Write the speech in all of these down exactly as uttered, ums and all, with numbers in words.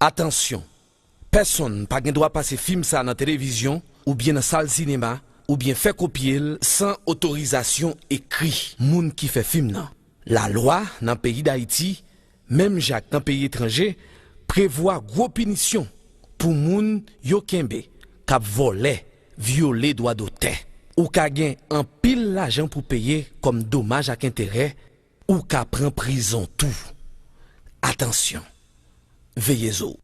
Atansyon! Pèsonn pa gen dwa pase fim sa nan televizyon oubyen nan sal sinema oubyen fè kopye l san otorizasyon ekri moun ki fè fim nan. Lalwa nan peyi Dayiti, menm jan ak nan peyi etranje, prevwa gwo pinisyon pou moun yo kenbe k ap vòlè, vyole dwa dotè. Ou ka gen anpil lajan pou peye kòm domaj ak enterè, ou ka pran prizon tou. Atansyon! Veye zo w!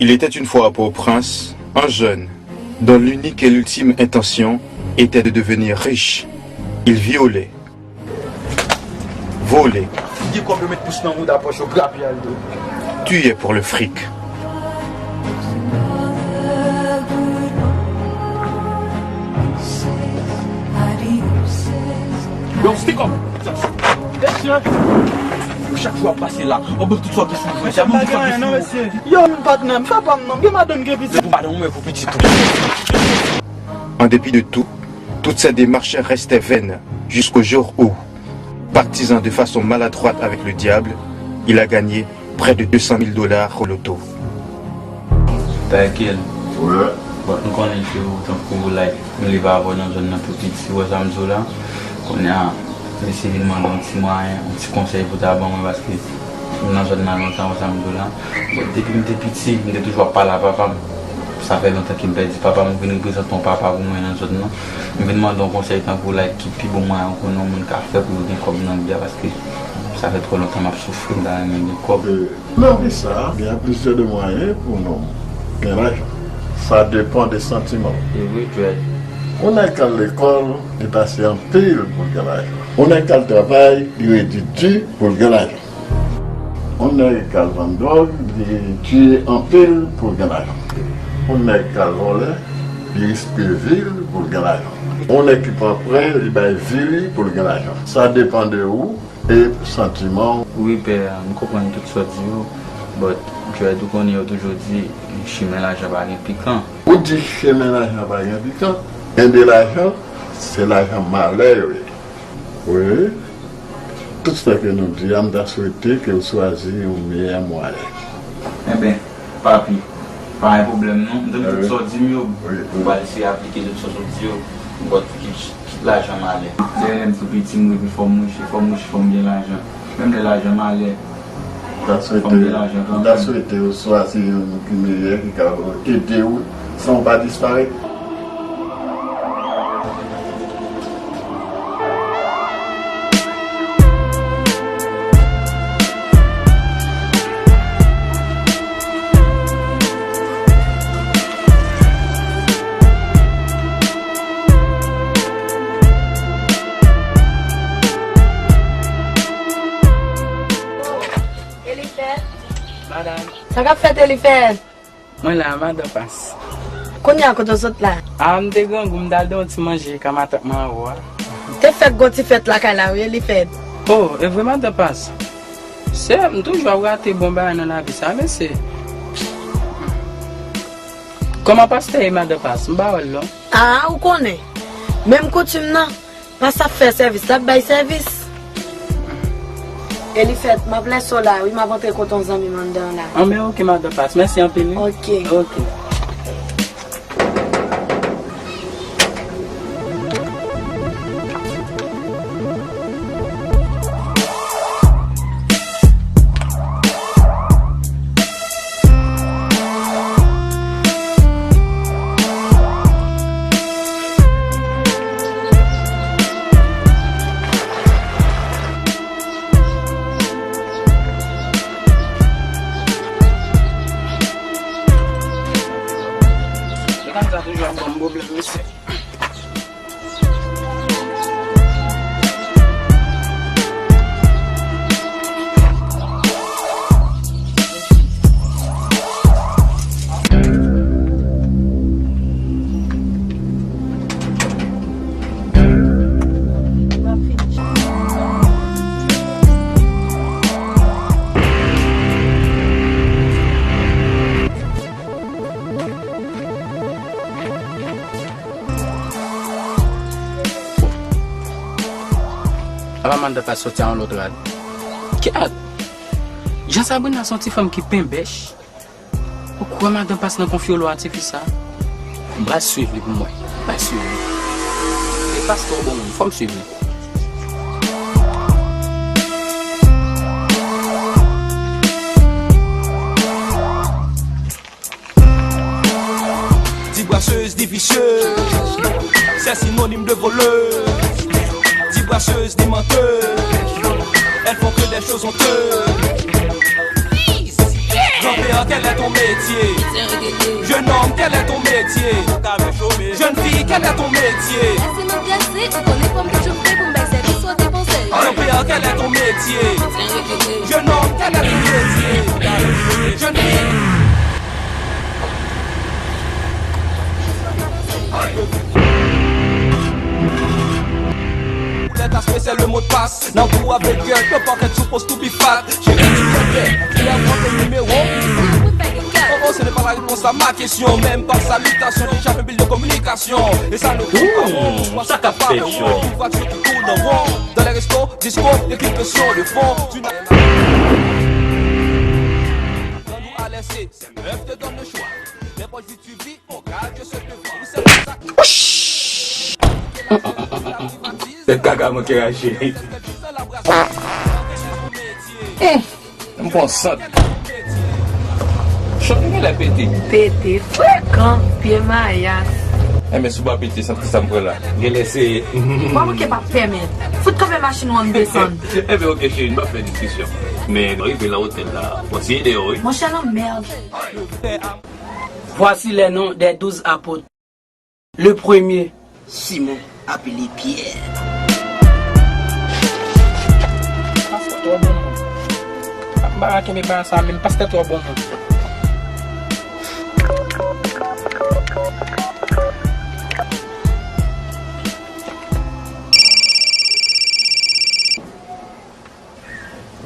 Il était une fois à Port-au-Prince un jeune dont l'unique et l'ultime intention était de devenir riche. Il violait, volait, Gen kòb yo met pous nan mouda pòch yo, grapyay yo. Tuait pour le fric. Yo, stick up! Mesye! Yo, chak jou w ap pase la, w ap ban tout sa w gen sou ou. Mesye, m pa gen anyen non, mesye. Yo, m patnè, m fè pa m non, m gen madanm, m gen pitit. Se pou madanm ou, men pou pitit ou. En dépit de tout, toutes ses démarches restaient vaines jusqu'au jour où, partisant de façon maladroite avec le diable, il a gagné près de deux cent mille dollars au loto. Taïkel. Wi. Bon, nou konnen ke ou tankou like, nou leve avè w nan zòn nan tou piti, ou wè sa m di w la. Kounye a, m eseye vin mande yon ti mwayen, yon ti konsèy pou ta ban mwen, paske m nan zòn nan lontan, ou wè sa m di w la. Bon, depi m te piti, m te toujou ap pale a papa m. Sa fè lontan ke m pèdi papa m, ou vin reprezante yon papa pou mwen nan zòn nan. M vin mande yon konsèy tankou like ki pi bon mwayen ou konnen yon moun ka fè pou yo gen kòb nan vi a, paske sa fè twò lontan m ap soufri, m ta renmen gen kòb. E, nan vi sa, gen plizyè de mwayen pou nou gen lajan. Sa depann de santiman w. E vre, Djwèl. Yon nèg k al lekòl, li pase anpil pou l gen lajan. Yon nèg k al travay, li redi di pou l gen lajan. Yon nèg k al vann dwòg, li di anpil pou l gen lajan. Yon nèg k al vòlè, li riske vi l pou l gen lajan. Yon nèg ki pran prè, li bay vi li pou l gen lajan. Sa depann de ou e santiman w. Wi, pè, m konprann tout sa w di yo, but Djwèl, ou konnen yo toujou di, chimen lajan pa gen pikan. Ou di chimen lajan pa gen pikan, men de lajan, se lajan malè yo ye. Wi. Tout sa ke nou di a, m ta swete ke w swazi yon meyè mwayen. Enben, papi, pa gen pwoblèm non. M tande tout sa w di m yo, m pral eseye aplike tout sa w di yo. M konn kit, kit lajan malè. Depi lè m tou piti, m reve fò m riche, fò m riche, fò m gen lajan. Menm lè lajan malè, m ta swete, m ta swete ou swazi yon moun ki meyè, ki ka ede w san w pa disparèt. Elifèt. Madanm. Sa k ap fèt, Elifèt? Mwen la, madan Pas. Kounye a, kote w sot la? A, m te grangou, m t al de yon ti manje ka matant mwen anwo a. Te fèk gon ti fèt lakay la, wi, Elifèt. O, e vre, madan Pas? Sè, m toujou ap rate bon bagay nan lavi sa, mesye. Kòman pastè ye, madan Pas? M pa wè l non. A, ou konnen. Menm koutim nan. Pas ap fè sèvis, l ap bay sèvis. Elifèt, m ap lèse w la, wi, m ap antre kote yon zanmi m anndan an la. Anben, oke, madan Pas. Mèsi anpil, wi. Oke. Oke. Mesye. Apa madanm pa soti a yon lòt rad. Kèt! Jan Sabrina se yon ti fanm ki penbèch. Ou kwè madanm pas nan konfyolo a ti fi sa? M pral swiv li pou m wè. M pral swiv li. E pas twò bon moun, fò m swiv li. Di braseuse, di visyeuse, c'est synonyme de voleuse. Di braseuse, di menteuse, elles font que des choses honteuses. Grand-père, quel est ton métier? Jeune homme, quel est ton métier? Jeune fille, quel est ton métier? Grand-père, quel est ton métier? Jeune homme, quel est ton métier? Jeune fille. Pou lè ta spesye le mot de passe. Nan gou avèk gèl, yo pa kèt supposed to be fat. Jere ti fètè, ki a konte nimewo. Oh, oh, ce n'est pas la réponse à ma question, même pas salutation, déjà un bill de communication. Et ça ne compte pas rond, moi ça compte pas rond. Une voiture qui tourne en rond. Dans les restos, disco, des clips sur le fond. Tu n'as rien à laisser, ces meufs te donnent le choix. Les poches vides, tu vis. Tèt kaka manke rache. M pran sant. Chòk li genlè pete. Pete frekan, pye mayas. Enben, si w pa pete, sant ki sa m pran la? Genlè se. Mwen manke pa pèmèt. Fout kanpe machin ou ann desann. Enben, oke, cheri, n pa fè diskisyon. Men, rive nan otèl la, fò siye deyò, wi. Monchè, lanmèd. Voici les noms des douze apôtres. Le premier, Simon, appelé Pierre. Pastè twò bon moun. M pa ka kenbe bagay sa menm, pastè twò bon moun.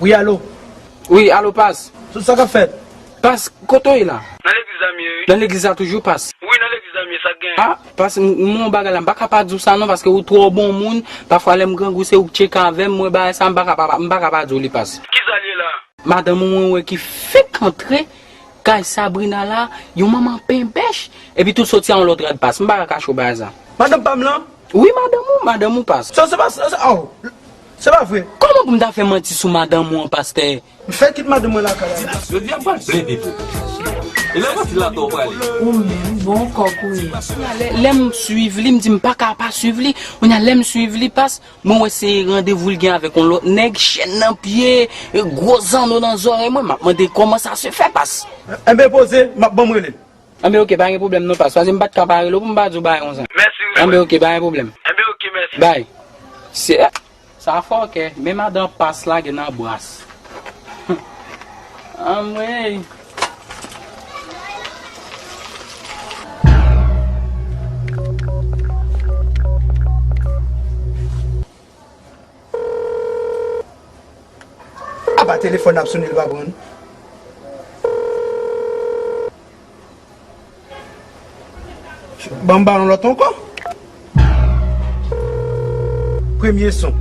Wi, alo. Wi, alo, pas. Sou sa k ap fèt? Pas, kote w ye la? Nan legliz la m ye, wi. Nan legliz la toujou, pas? Wi, nan legliz la m ye, sa k genyen? Ah, pas, m, m, yon bagay la, m pa ka pa di w sa non, paske ou twò bon moun. Pafwa, lè m grangou, se ou k tcheke avè m, mwen bagay sa, m pa ka pa, m pa ka pa di w li, pas. Kisa l ye la? Madanm ou mwen wè ki fèk antre kay Sabrina la, yon manman penbèch, epi tout soti a yon lòt rad, pas. M pa ka kache w bagay sa. Madanm pa m lan? Wi, madanm ou, madanm ou, pas. Sa, se pa, sa, sa, oh. Se pa vre. Kòman pou m ta fè manti sou madanm ou an, pastè? M fè kit madanm mwen lakay la. Jodi a m pral plen pipo. E lè manti la atò w prale. Ou menm, bon kòk ou ye. Lè, lè m swiv li, m di m pa ka pa swiv li. Kounye a lè m swiv li, pas, mwen wè se randevou l gen avèk yon lòt nèg, chèn nan pye, gwo zanno nan zòrèy mwen. M ap mande kòman sa se fè, pas. Enben poze, m ap, ban m rele. Anben, oke, pa gen pwoblèm non, pas. Paske m pa t ka pa rele w pou m pa di w bagay konsa. Mèsi, wi. Anben, oke, pa gen pwoblèm. Anben, oke, mèsi. Bay. Se, sa fòkè, men madan pas lage nan bras. Anmwey. Apa telefòn ap sonnen, li pa pran. Ban m ba nou lòt ankò. Premye son.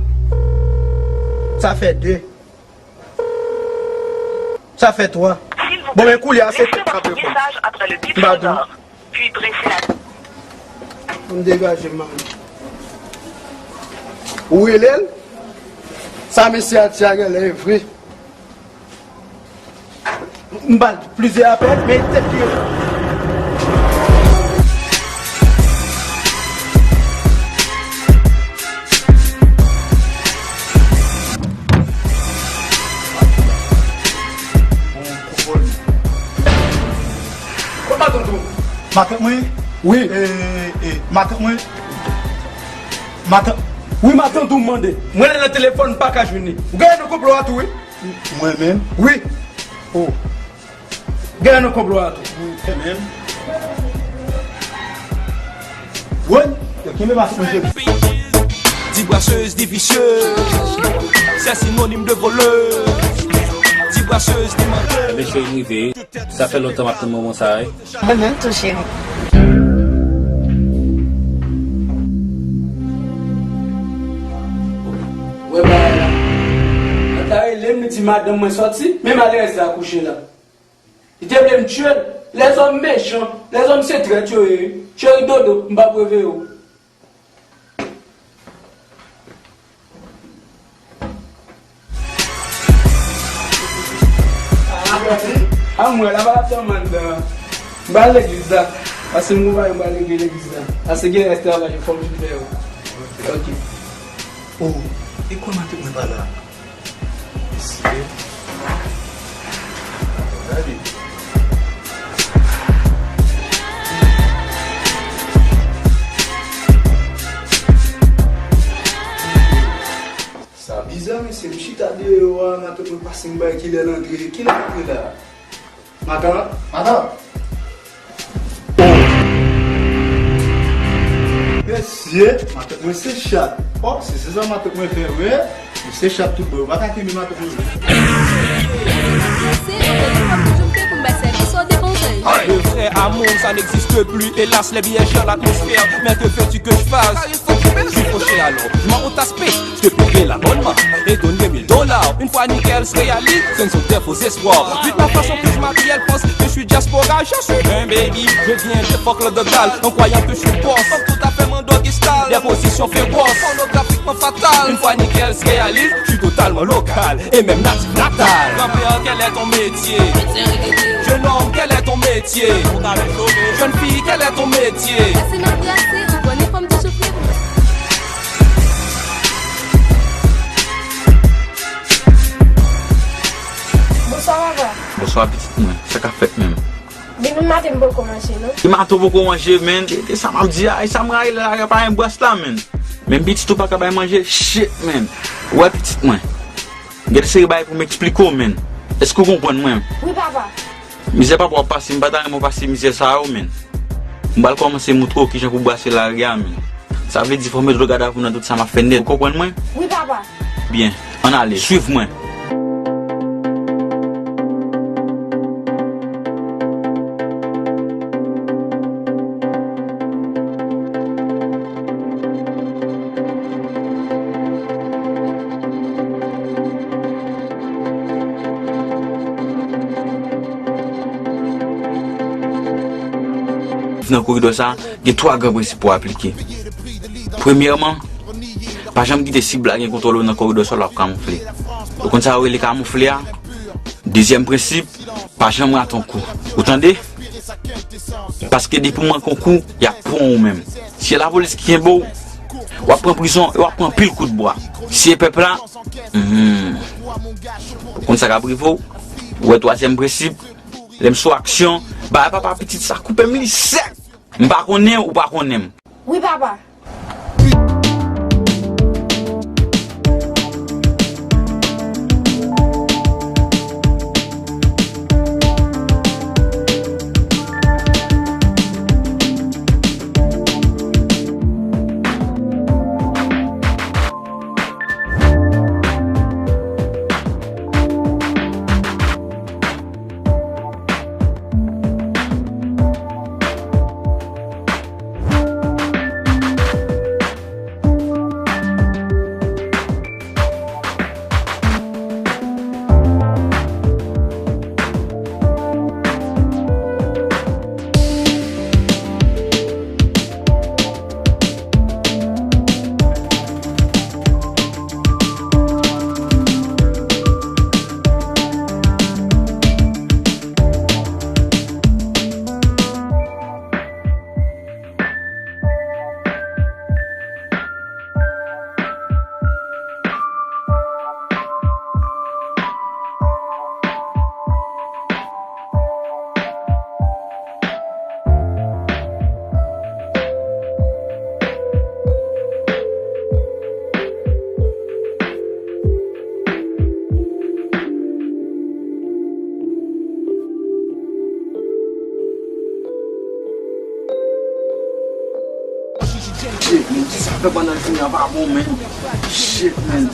Sa fè de. Sa fè twa. Bon, men koulye a se tèt k ap reponn. M pa di w. Pou m degaje m, manman. Ou rele l? Sa mesye a di a genlè e vre. M ba l plizyè apèl, men tèt li rele. Matant mwen? Wi. E, Matant mwen. Matant. Wi, matant ou mande. Mwen nan telefòn, m pa ka jwenn li. Ou genyen nan konplo a tou, wi. Mwen menm? Wi. Oh. Genyen nan konplo a tou. Mwen menm. Woy, yo kenbe matant mwen jodi. Di braseuse, di visyeuse, c'est synonyme de voleuse. Di braseuse, di mantè. Mesye, m rive. Sa fè lontan m ap tann moman sa a, wi. Mwen menm tou, cheri. Wè bagay la. Mwen ta rele m, li di madanm mwen sòti, men malerèz la kouche la. Li te vle m tye l. Lèzòm mechan, lèzòm se trèt yo ye, wi. Cheri dodo, m p ap reveye w. A mwen la pa ap tann anndan. M ba legliz la. Pase m konpayi m ba legliz legliz la. Pase gen rès travay yo fò m vin fè yo. Ok. Oh, e kòman tout mwen pa la? Mesye. Gade. Sa bizè, mesye. M chita deyò a, matant mwen pase m bay kilè l antre. Kilè l antre la? Matant? Matant? Mesye, matant mwen se chat. Oh, se, se sa matant mwen fè, wi. Mesye chat tout bon. Yo pa ka kenbe matant mwen. Mesye, yo te di fò m toujou fè pou m bay sèvis, ou depanse. Le vrai amour, ça n'existe plus. Hélas, les billets chers, l'atmosphère. Mais que veux-tu que je fasse? Je suis fauché alors. Je m'en route à space. Je te paierai l'abonnement et donnerai mille dollars. Une fois nickel se réalise, ce ne sont des faux espoirs. Vu de la façon que je m'habille, elle pense que je suis diaspora. Je suis un baby, je viens de fuck le total en croyant que je suis boss. Comme tout à fait mon doggy style, des positions féroces, pornographiquement fatales. Une fois nickel se réalise, je suis totalement local et même natif natal. Grand-père, quel est ton métier? Jeune homme, quel est ton métier? Jeune fille, quel est ton métier? Pase nan brase, ou konnen fò m toujou fè pou mwen. Bonswa, papa. Bonswa, pitit mwen. Sa k ap fèt menm? Depi maten m poko manje, non. Depi maten w poko manje, menm. Tande sa m ap di a, e sa m rayi la, pa gen bwès la, menm. Menm pitit ou pa ka bay manje, shit, menm. Wè, pitit mwen. Gen de seri bagay pou m eksplike w, menm. Èske w konprann mwen? Wi, papa. Mizè papa w ap pase, m pa ta renmen w pase mizè sa yo, menm. M pral kòmanse moutre w kijan pou w brase lari a, menm. Sa vle di fò w mete w gadav nan tout sa m ap fè nèt. Ou konprann mwen? Wi, papa. Byen, ann ale, swiv mwen. Nan koridò sa, gen twa gran prensip pou w aplike. Premyèman, pa janm kite sib la gen kontwòl ou nan koridò sa w ap kamoufle. Ou konn sa yo rele kamoufle a? Dezyèm prensip, pa janm rate yon kou. Ou tande? Paske depi w manke yon kou, y ap pran ou menm. Si se lapolis ki kenbe w, w ap pran prizon e w ap pran pil kout bwa. Si se pèp la, hmm, ou konn sa k ap rive w. Ou wè twazyèm prensip, lè m sou aksyon, bay papa pitit sa koupe m li sèk. M pa konnen, ou pa konnen m. Wi, papa. Shit, man, kisa fè pandan l fini an pa bon, man? Shit, man.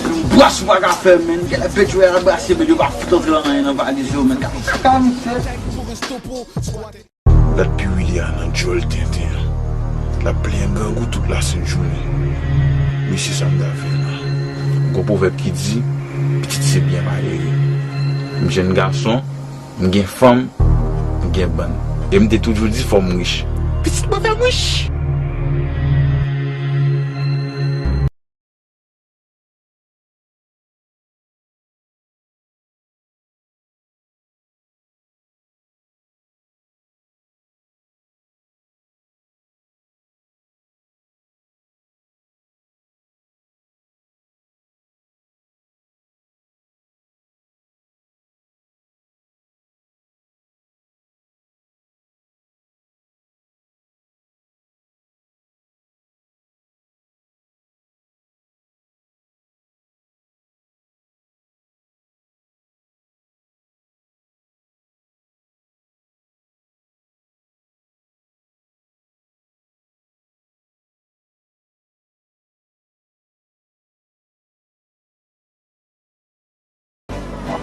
Yon bwasyon pa ka fè, man. Genlè petwo al brase, men yo pa fout antre nan anyen nan valiz yo, man. Gade kaka, misye. Lòt piwili a nan djòl tenten an. L ap plenyen grangou tout lasent jounen. Mesye, sa m ta fè la? Gon pwovèb ki di, pitit se byen malere. M jenn gason, m gen fanm, m gen bann. E m te toujou di fò m rich. Pitit mwen fè m rich!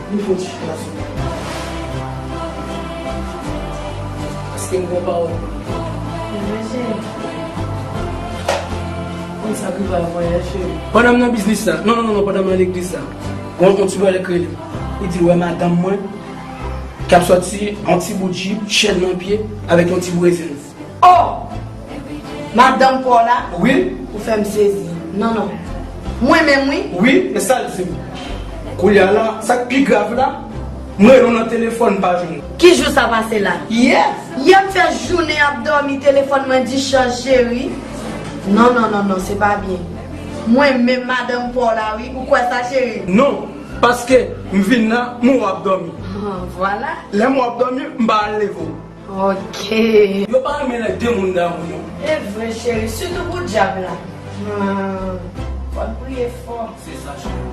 Li fon ti chita sou mwen. Paske m gon pawòl pou li. Mwen cheri. Konn sa k rive avè w yè, cheri. Pandan m nan biznis la, non, non, non, non, pandan m nan legliz la, gon yon ti brèdèk rele m. Li di l wè madanm mwen k ap sòti yon ti bout jip, chèn nan pye, avèk yon ti bout rezen. Oh! Madanm pa w la? Wi. Ou fè m sezi. Non, non. Mwen menm, wi. Wi, men sa l di m. Kounye a la, sa k pi grav la, m rele w nan telefòn, m pa jwenn ou. Ki jou sa pase la? Yè. Yè m fè jounen ap dòmi, telefòn mwen di chaj, cheri. Non, non, non, non, se pa byen. Mwen menm, madanm pa w la, wi. Ou kwè sa, cheri? Non, paske m vin la, m wè w ap dòmi. Ah, vwala. Lè m wè w ap dòmi, m pa al leve w. Ok. Yo pa renmen lè de moun damou, non. E vre, cheri, sitou pou dyab la. Ah, fò n priye fò. Se sa, cheri.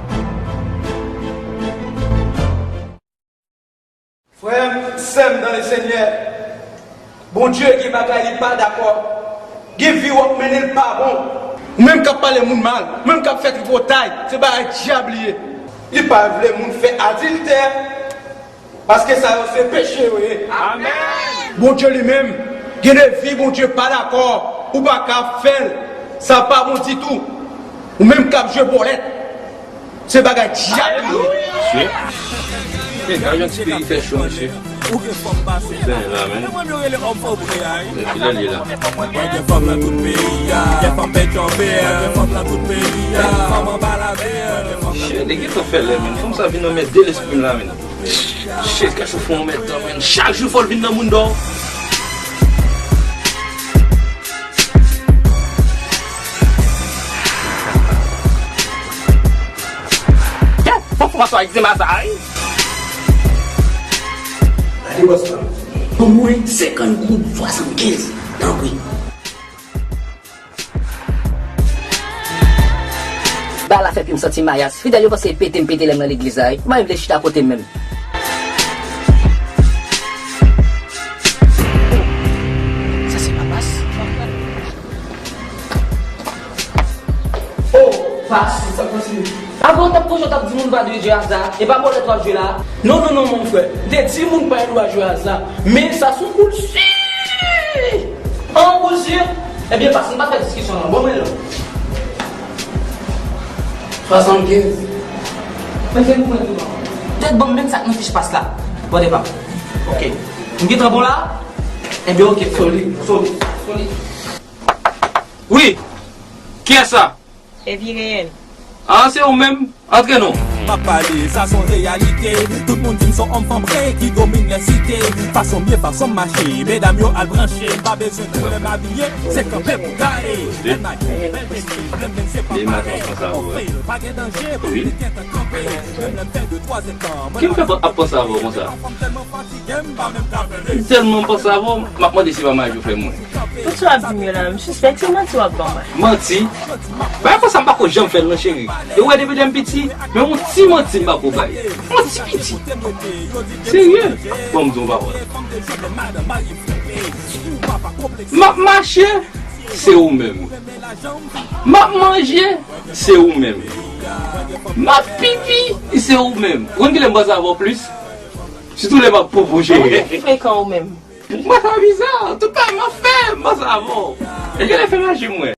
Frè m, sè m nan Lesenyè, Bondye gen bagay li pa dakò. Gen vi w ap mennen l pa bon. Ou menm k ap pale moun mal, ou menm k ap fè tripotay, se bagay dyab li ye. Li pa vle moun fè adiltè. Paske sa yo se peche yo ye. Amèn. Bondye li menm, gen de vi Bondye pa dakò, ou pa ka fè l. Sa pa bon ditou. Ou menm k ap jwe bòlèt, se bagay dyab li ye. Mesye, e gade yon ti peyi fè cho, mesye. Ou gen fanm pase la. Ben la, men. Kilè l ye la? Mwen gen fanm nan tout peyi a. Gen fanm Pètchòpè. Gen fanm nan tout peyi a. Fanm anba latè. Shit, li gentan fè lè, men. Fanm sa vin anmède lespri m la, men. Shit, kachou fè yon mèt tan, men. Chak jou fò l vin nan moun dò. Kè, fò fò fò egzema sa, wi. Gade bòs la. Ban mwen senkant goud swasannkenz, tanpri. Bagay la fè pye m santi mayas. Fidèl yo panse pete m pete lè m nan legliz la, wi. Kòman yo vle chita kote m menm? Sa se pa pas. Oh, pas, sa k pase? Avan w t ap kontan w t ap di moun pa dwe jwe aza, e pa bòlèt w ap jwe la. Non, non, non, mon frè. M te di moun pa gen dwa jwe aza. Men sa se yon boul si. An boul si. Ebyen, pas, nou pa fè diskisyon non. Bon, men non. Swasannkenz. Men se pou mwen tou non. Tèt ban m menm sa k nan fich pas la. Bò devan. Ok. M gentan bon la? Ebyen, ok. Solid, solid, solid. Wi. Kiyès sa? Epi reyèl. Ah, se ou menm? Antre non. M ap pale, sa se yon reyalite. Tout moun di m se yon òm fanm vre ki domine lè site. Fason m ye, fason m mache, medam yo al branche. M pa bezwen koulè m abiye, se kanpe pou gade. Bèl mayo, bèl tete, blenblen se pa parèy. Anfen, pa gen danje, paske li gentan kanpe. Menm lè m fè de twa zèdtan, mwen pa. Ki m fè ap panse avè w konsa? Fanm tèlman fatige, m pa menm ka fè. M tèlman panse avè w, m ap mande si pa maji w fè mwen. Tout sa w ap di m yo la, m sispèk se manti w ap ban mwen. Manti? Bagay konsa m pako janm fè l non, cheri. E ou wè depi lè m piti, menm yon ti manti m pako bay. Yon ti piti. Serye? Ban m di w yon pawòl. M ap mache, se ou menm. M ap manje, se ou menm. M ap pipi, se ou menm. Ou konn kilè m panse avè w plis? Sitou lè m ap popo, cheri. Ou frekan ou menm. Mwen sa biza, tout bagay m ap fè, m panse avè w. E genlè fè maji mwen.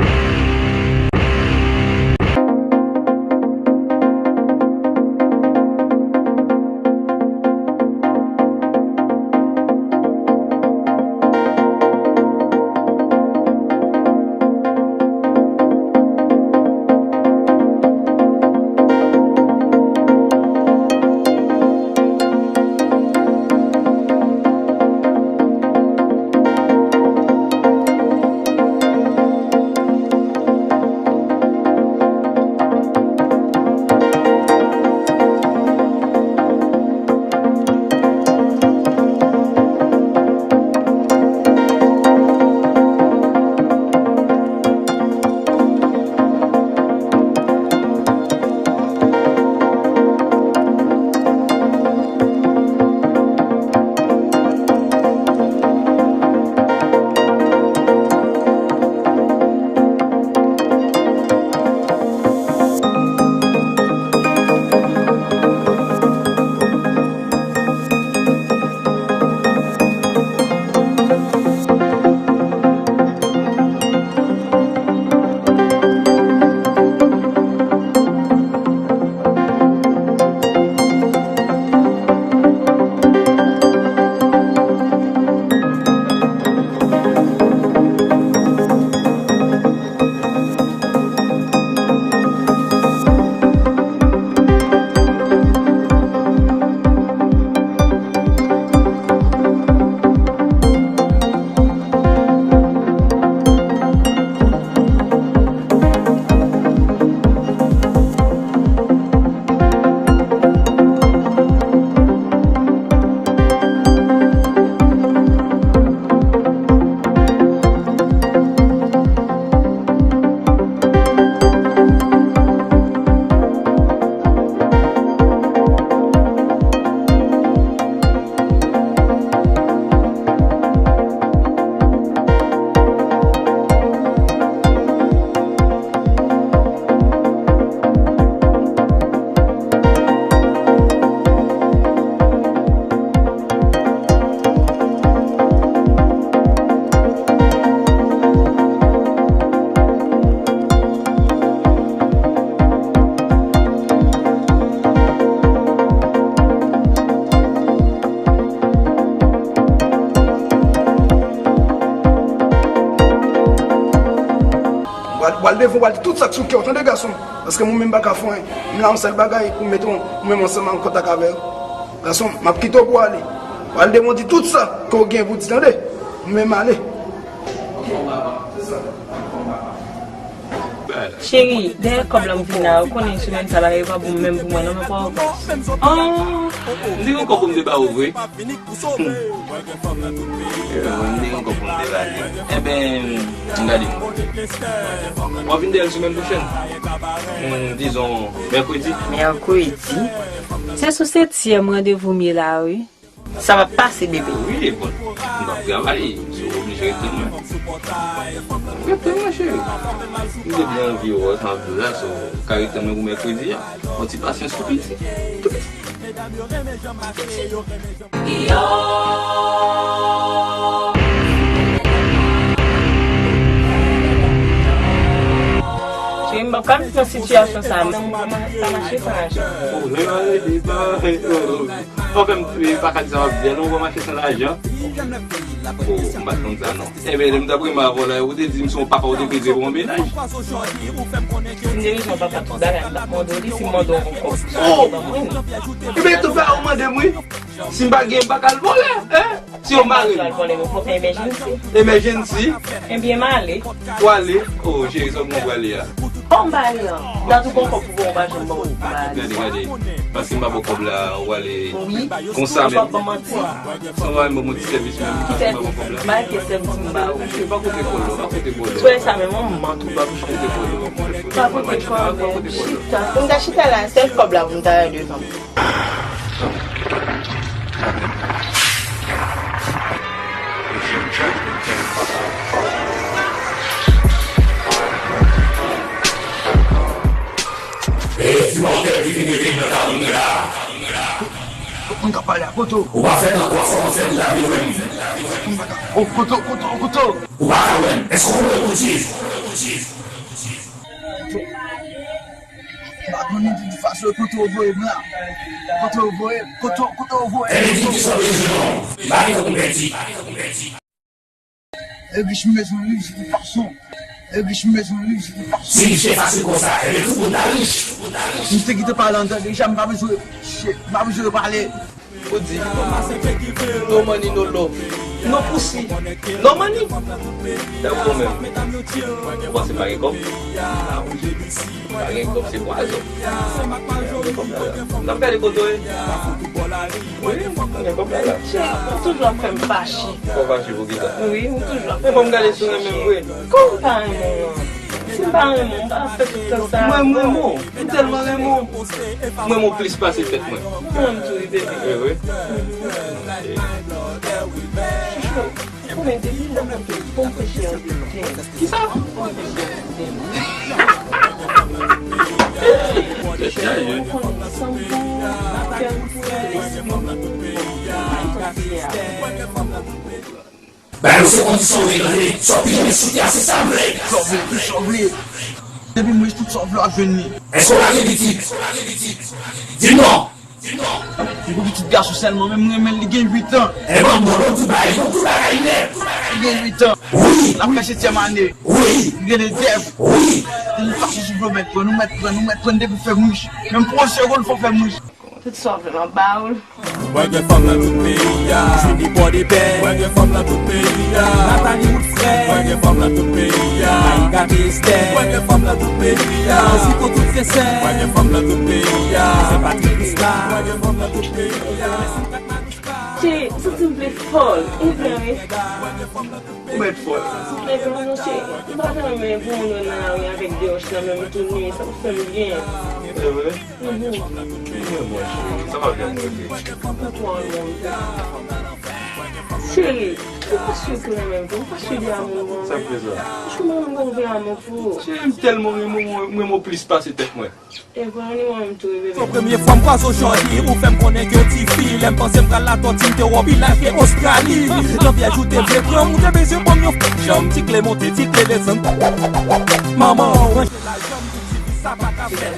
W al, w al devan, w al di tout sa k sou kè w, tande, gason m. Paske mwen menm m pa ka fè anyen. M la yon sèl bagay pou m mete w, ou menm ansanm an kontak avè yo. Gason m, m ap kite w pou w ale. W al devan, w di tout sa ke w gen pou w di, tande. Mwen menm ale. Cheri, dèyè kòb la m vin la, ou konnen semèn sa bagay yo pa bon menm pou mwen non, non, pa ankò. Ah, m te gen kòb pou m te ba ou vre. Hmm. M te gen kòb pou m te ba li. Enben, m gade. W ap vin dèyè l semèn pwochèn? Hmm, dizon, mèkredi. Mèkredi? Se sou setyèm randevou m ye la, wi. Sa va pase, bebe. Wi, bon, m ap travay, so w oblije ret tann mwen. Ret tann mwen, cheri. M te byen anvi wè w, sa anvi la, so w ka ret tann mwen pou mèkredi a. Yon ti pasyans tou piti. Tou piti. Cheri, m p ap ka viv nan sitiyasyon sa a. Sa mache san lajan. Fò fè m, e, pa ka di sa w ap di a, non, w pa mache san lajan. O, m pa t konn sa, non. Enben, lè m t ap renmen avè w la, ou te di m se yon papa ou te bezwen pou yon mennaj. Si m te bezwen yon papa tout bagay, m t ap mande w li, si m mande w yon kòb, ou pa ban mwen li. Enben, tout bagay ou mande m, wi. Si m pa gen, m pa ka al vòlè, en? Si yon mari. Al vòlè, men pou fè emergency. Emergency? Enben, m ale. Ou ale? O, cheri, sa w gen w prale a? Kòm m pa ale an, m ta tou gon kòb pou bon, ou pa janm ban mwen pou m ale. Gade, gade. Paske m pa ba w kòb la, ou ale konsa menm. Wi, ou p ap ban m manti. San w al ban m yon ti sèvis menm, paske m pa ba w kòb la. Ki sèvis? M pa gen sèvis m ba ou. Cheri, pa kote kòlò, pa kote kòlò. Frè sa menm, on mant ou p ap jwe. Pa kote kòlò. Pa kote kòlò. Chita. Pou m ta chita la, sèl kòb la pou m ta ale devan. If your judgment can, Moun k ap pale a Koto. Ou pa fè nan kwa fò mwen fè m lavi ou menm. Moun pa ka. O Koto, Koto, Koto. Ou pa ka wè m. Èske w konprann Bondye? M pa konnen de tout fason kote w voye m la. Kote w voye, kote, kote w voye m. Ebyen, di m kisa w bezwen non. M pa gen tan pou pèdi. E rich m bezwen riv, se tout fason. E rich m bezwen riv, se tout fason. Si riv te fasil konsa, ebyen tout moun ta rich. M te kite pale an tan deja, m pa bezwen, m pa bezwen repale. Ou di, no money, no love. No pussy, no money. Sa yo menm. Ou panse m pa gen kòb? Pa gen kòb, se pwazon. Kòb la la. M ap gade kote w ye. Wi, m gen kòb la la. Ou toujou ap fè m fache. Fò fache pou kisa? Wi, ou toujou ap fè m fache. Men fò m gade si w renmen m vre. Kòman m pa renmen w an? Si m pa renmen w, m pa ap fè tout tan sa a. Mwen, m renmen w. M tèlman renmen w. M renmen w plis pase tèt mwen. Mwen menm tou, wi, baby. E vre? Chouchou, ou konnen depi lè m te bon peche an de tè. Kisa? Tèt chaje. Ou konnen san pou kè m pou lespri. Bay nou se kondisyon w vle tande. Sa w pi renmen sou tè a, se sa m vle. Sa w vle, tout sa w vle. Depi m rich, tout sa w vle w ap jwenn li. Èske w pa gen pitit? Di m non. Li pou pitit gason sèlman, men m renmen l, li gen uit an. E ban m bon, bon, tout bagay, bon, tout bagay nèt. Li gen uit an. Wi. L ap fè setyèm ane. Wi. Li rele Dev. Wi. Li fache sou vlo mèt pran, nou mèt pran, nou mèt pran depi fè m rich. Menm pou yon segonn fò fè m rich. Tout sa w vle m ap ba ou l. Mwen gen fanm nan tout peyi a. Julie Pòdepè. Mwen gen fanm nan tout peyi a. Nathalie Woodfray. Mwen gen fanm nan tout peyi a. Maïka Esther. Mwen gen fanm nan tout peyi a. Ziko tout sensè. Mwen gen fanm nan tout peyi a. Saint Patrick Prisca. Mwen gen fanm nan tout peyi a. Cheri, m santi m vle fòl. E vre, wi. Ou mèt fòl. Souple pou mwen non cheri. M pa ta renmen pou moun wè nan lari avèk de wòch nan men m tou nwi, sa p ap fè m byen. Se vre? Mhm. Mwen bon cheri, sa p ap janm rive. Ou twò lwen. Cheri, ou pa si ke w renmen m vre, ou pa si de amou mwen. Sa k fè sa? Paske mwen menm gon vrè amou pou ou. Cheri, m tèlman renmen w, mwen renmen w plis pase tèt mwen. E vre, ou renmen m tou wi, bebe. Se premye fwa m kwaze w jodi, ou fè m konnen ke w tifi. Lè m panse m pral Latòti, m te wè w pi laj ke Ostrali. Jan vyèj ou te vle pran m, ou te bezwen ban m yon f-, janm, ti kle monte, ti kle desann. Manman w ranje lajan m, ti vi sa pa ka fèt.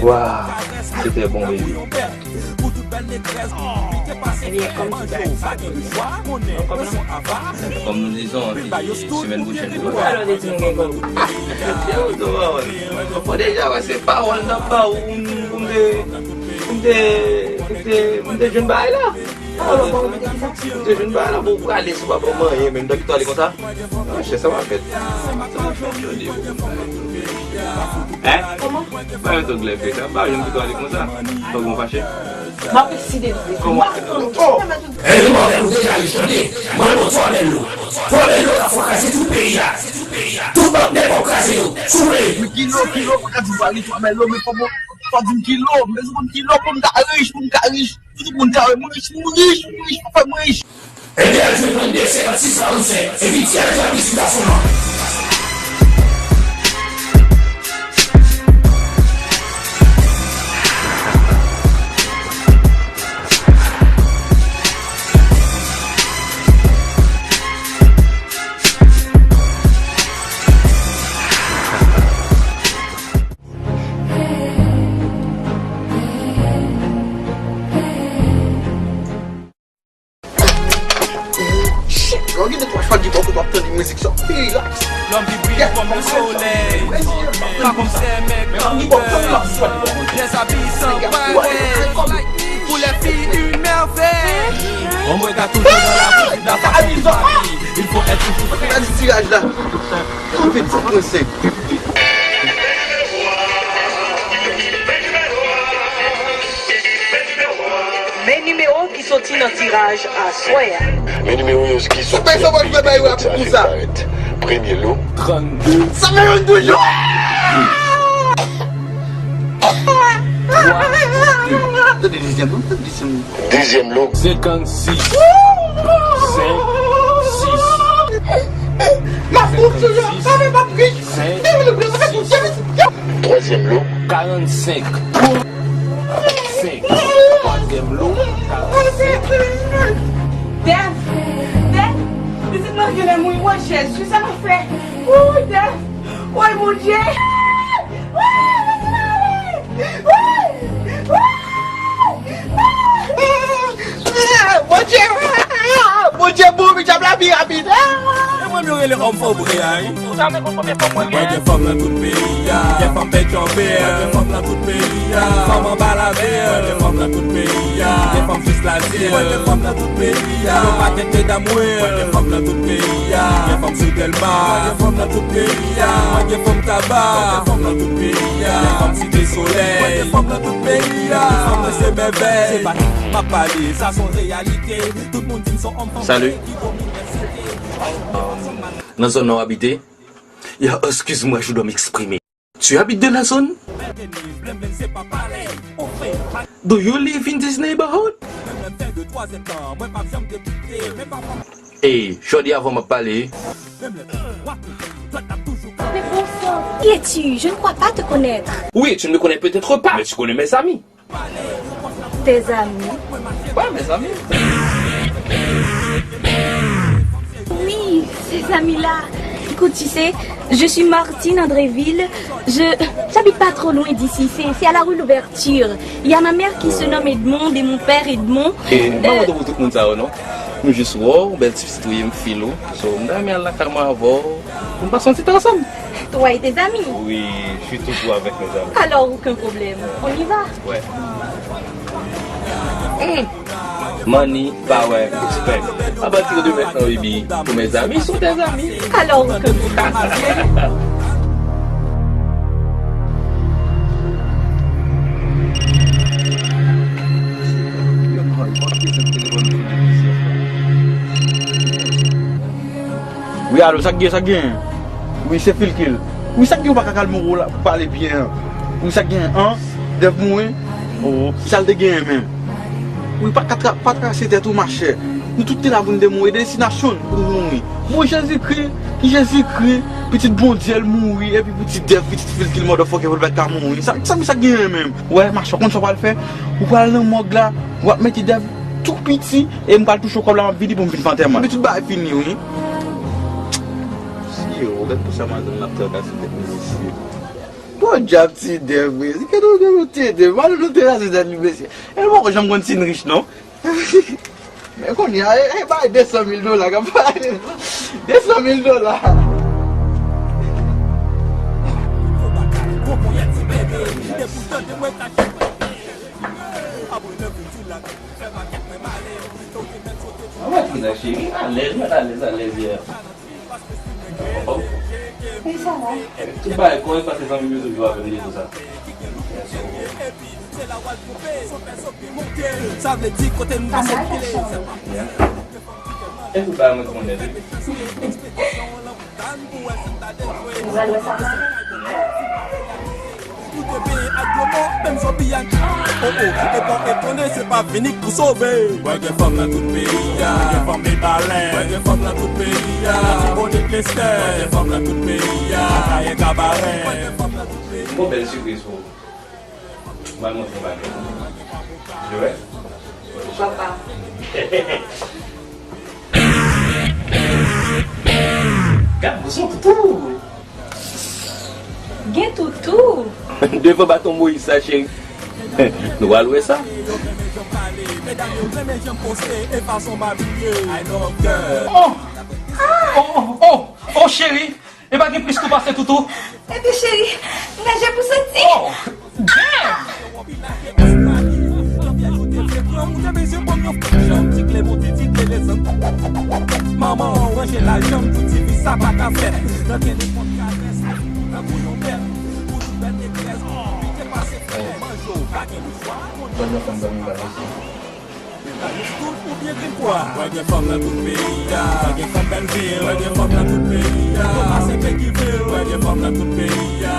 Waw, se trè bon, bebe. Ebyen, kòm ki bagay sa gen pou sa? Kòm nou dizon, epi semèn pwochèn, nou pral. Alò, de di nou gen kòb. Yo, yo, yo, yo. Bon, deja, wè, se pawòl nan ba ou, pou m te, pou m te, pou m te, pou m te jwenn bagay la. Alò, bon, pou m te jwenn bagay la, bon, ou prale, si w pa ban m anyen, menm dan ki to ale konsa. Monchè, sa va fèt. Sa va fèt jodi. Hein? Kòman? Ba yo to glè fè sa. Ba yo to ale konsa. Fòk mwen fache. M ap deside de. M ap konn. Oh! Èlman, ou deja rich, tande. Mwen, non, Fòlèlo. Fòlèlo, la fwa kraze tout peyi a. Tout bank nèg w ap kraze yo. Soule. Men kilo, kilo, mwen ka di w pa rich, mwen, men lo, men fò mwen, fò di m kilo. M bezwen konn kilo pou m ka rich, pou m ka rich. Tout moun ka wè m rich, m rich, m rich, fò fè m rich. Ebyen, al jwe trannde, senkannsis, karannsenk, epi di al jwe ak pitit gason an. Shit, bro, gen de twa chwa ki bò kote w ap tande mizik sa. Pi relax. Lòm ki briye kòm le solèy. Pa kòm sè mèg kòm bèy. Pyès abisan parèy. Pou lè fi yon mèvèy. Ombre ka toujou nan la boutik nan fason ki pa li. Il faut être toujours. Gade tiraj la. Anvi di mwen se. Men nimewo ki soti nan tiraj aswè a. Men nimewo yo ki soti nan tiraj aswè a. Premye lo. Trannde. Sa fè yon toujou. Tande dezyèm nan, tande dezyèm nan. Dezyèm lo. Senkannsis. Senk. Sis. M ap mouri, yo. Sa fè m ap ri. Senk. Twazyèm lo. Karannsenk. Senk. Twazyèm lo. Wi, mwen, Jezi, sa m ap fè? Wi, Dèf. Woy, Bondye. Woy, Bondye, ale. Woy. Woy. Bondye, Bondye bon, men dyab la pi rapid. E mwen, yo rele òm fò vre a, wi. Ou sa fè konn konbyen fanm mwen gen? Mwen gen fanm nan tout peyi a. Gen fanm Pètchonvè. Mwen gen fanm nan tout peyi a. Fanm anba lamè. Mwen gen fanm nan tout peyi a. Gen fanm jis Lazil. Mwen gen fanm nan tout peyi a. Yon pakèt medam, wi. Mwen gen fanm nan tout peyi a. Gen fanm sou Dèlma. Mwen gen fanm nan tout peyi a. Mwen gen fanm Taba. Mwen gen fanm nan tout peyi a. Gen fanm Site Solèy. Mwen gen fanm nan tout peyi a. Fanm nan se mèvèy. Se pa tèt m ap pale, sa se yon reyalite. Tout moun di m se yon òm fanm. Salut. Nan zòn nan w abite? Ya, excuse-moi, je dois m'exprimer. Tu habites dans la zone? Do you live in this neighborhood? Hey, jodi avan m ap pale. Mais bon sang, qui es-tu? Je ne crois pas te connaître. Oui, tu ne me connais peut-être pas, mais tu connais mes amis. Tes amis? Ouais, mes amis. Oui, ces amis-là. Écoute, tu sais, je suis Martine Andréville. Je, j'habite pas trop loin d'ici. C'est, c'est à la rue Louverture. Il y a ma mère qui se nomme Edmond et mon père Edmond. E m pa kontan pou tout moun sa yo, non. M jis wè w, bèl ti pitit ou ye, m feel ou. So, m ta renmen al lakay mwen avè w. Pou n pase yon ti tan ansanm. Toi et tes amis? Oui, je suis toujours avec mes amis. Alors, aucun problème. On y va. Ouais. Hmm. Money, power, respect. À partir de maintenant, baby, tous mes amis sont tes amis. Alors, aucun problème. Wi, alo, sa k gen, sa k gen? Wi, se Filkil. Wi, sa k gen, ou pa ka kalme w la, pale byen an. Wi, sa k gen an? Dèf mouri? Oh, ki sa l te genyen menm? Wi, pa ka tra-, pa trase tèt ou, machè. Nou tout te la pou n te mouri, destinasyon n pou n mouri. Bon, Jezikri, ki Jezikri, pitit Bondye l mouri, epi pitit Dèf, pitit Filkil, motherfucker, pou l pa t ka mouri. Sa, sa, sa k genyen menm? Wè, machè, w konn sa w pral fè? Ou pral nan mòg la, w ap mete Dèf tou piti, e m pral touche kòb la, m ap vini pou m vin fè antèman. Epi tout bagay fini, wi. Mesye, ou gad pou sa madanm nan ap trakase tèt li, mesye. Podyab ti Dèf, mesye. Gade, gade, ti Dèf. Madanm nan trakase tèt li, mesye. E l poko janm konn si n rich, non. Men kounye a, e, e bay de san mil dola k ap pale. De san mil dola. Mwen, cheri, alèz, mwen alèz, alèz, yè. Wi, sa va. Tout bagay kòrèk, paske zanmi m yo toujou avè m, yo di sa. Sa vle di kote nou pase pile. Yeah. E tout bagay mwen konnen. Ou pral wè sa. Tout te benyen ak dlo mò, menm zòbi a. Oh, oh, e pa etone, se pa vini k pou sove. Mwen gen fanm nan tout peyi a. Mwen gen fanm Mibalè. Mwen gen fanm nan tout peyi a. Latibonit, Lestè. Mwen gen fanm nan tout peyi a. Akayè, Kabarè. Mwen gen fanm nan tout peyi a. Bon, bèl sipriz pou ou. Mwen montre w bagay. Ou wè? Papa. Gad, bouson toutou. Gen toutou. Devan baton Moyiz sa, cheri. Nou pral wè sa. Oh! Oh, oh, oh, oh, cheri. E pa gen plis kou pase toutou. Epi cheri, m gen je pou santi. Oh, damn! Manman an ranje lajan pou ti fi sa pa ka fèt. Nan gen nenpòt karès, nan pou yon bèl, pou tout bèl negrès, pike pase frè, manje w, pa gen lechwa. Mwen gen fanm nan tout peyi a. Mwen gen fanm Bèlvil. Mwen gen fanm nan tout peyi a. Yo pase Peggyville. Mwen gen fanm nan tout peyi a.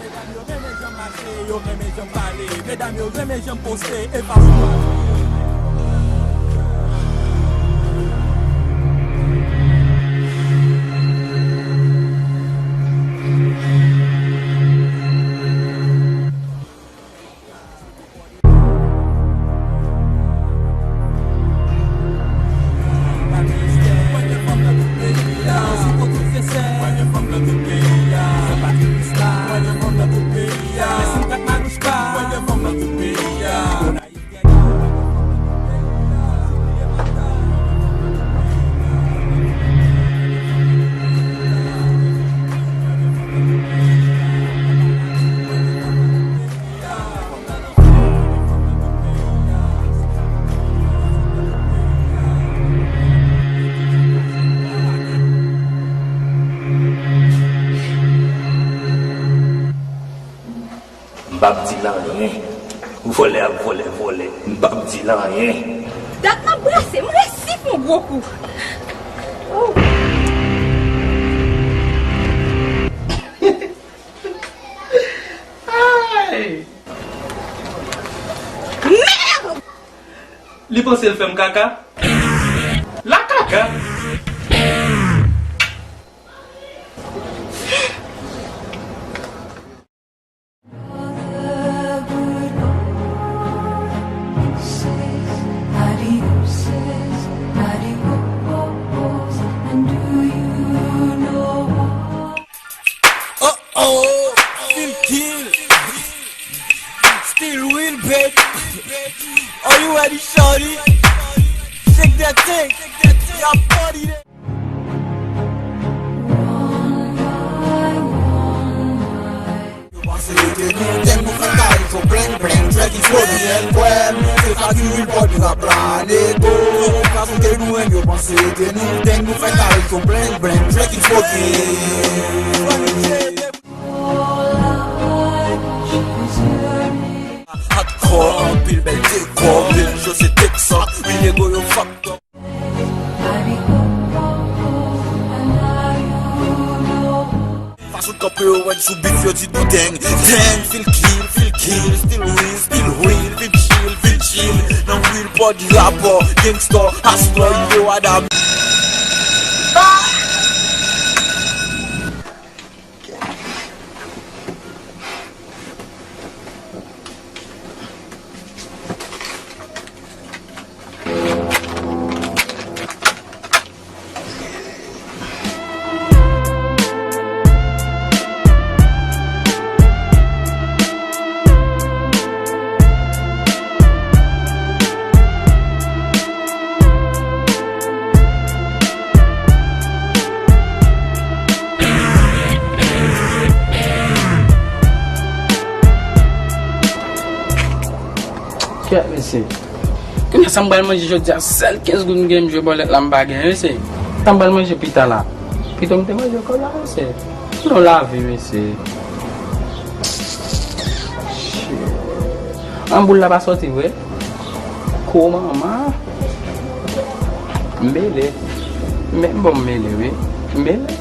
Medam yo renmen jan m mache, yo renmen jan m pale. Medam yo renmen jan m poste e fason. P ap di l anyen. Vòlè ap vòlè, vòlè. M p ap di l anyen. Dat m ap brase, m resi fè yon gwo kou. Oh. Ay! Mèd! Li panse l fè m kaka? La kaka! Oh oh, feel kill. Still win, baby. Are you ready, shorty? Shake that thing. Y'all party there. Yo panse ke nou tank nou fè kay fò bling bling, track is for the L kwè m, se sa ki real body rap la, nego. Fason ke nou menm yo panse ke nou tank nou fè kay fò bling bling, track is for the Hardcore, anpil bèl dekò, menm jan se Texas, wi nego yo fucked up. Fason kanpe yo wè n sou beef yo di nou deng, deng, feel kill, feel kill, still win, still win, vin chill, vin chill, nan real body rapper, gangster, hustler, yo adam. Kèt mesye. Kounye a sa m pral manje jodi a, sèl kenz goud m gen, m jwe bòlèt la, m pa gen, mesye. Sa m pral manje pita la. Pito m te manje kòb la, mesye. Non, lavi, mesye. Shit. An boul la pa sòti vre. Ko manman. M mele. Men bon, m mele, wi. M mele.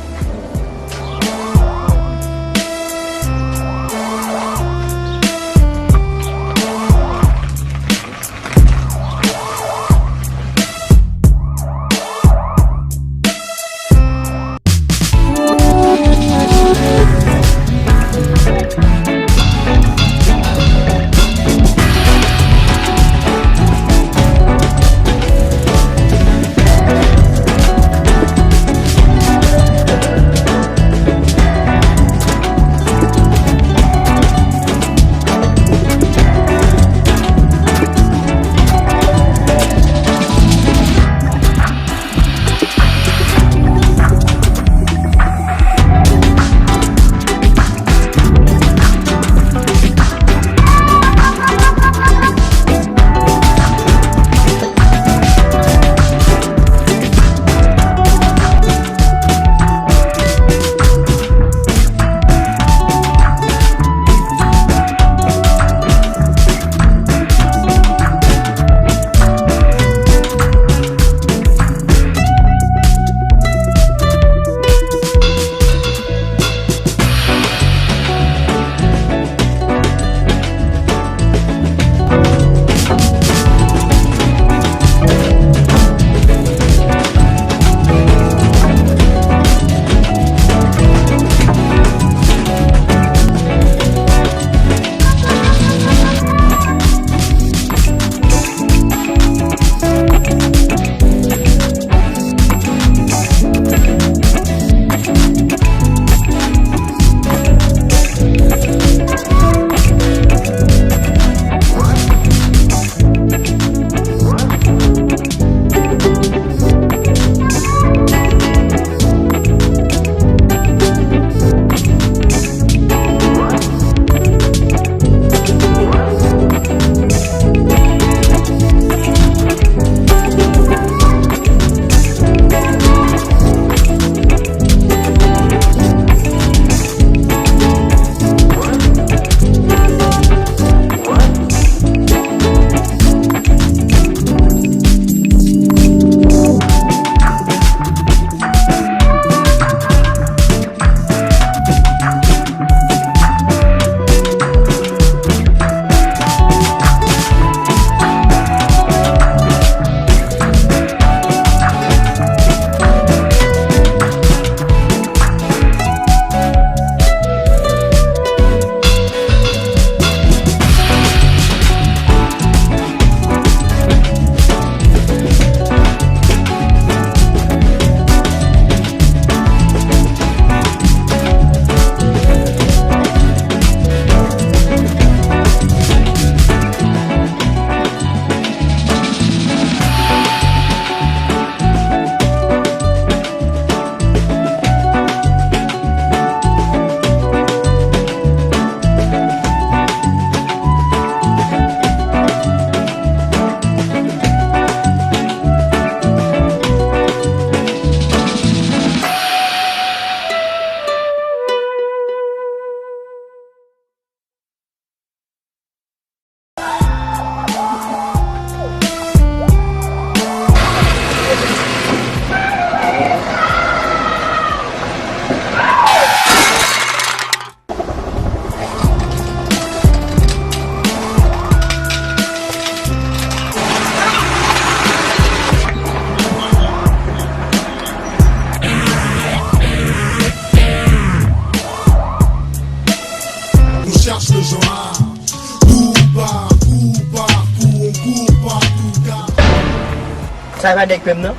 Sa e pa nèg pè m nan?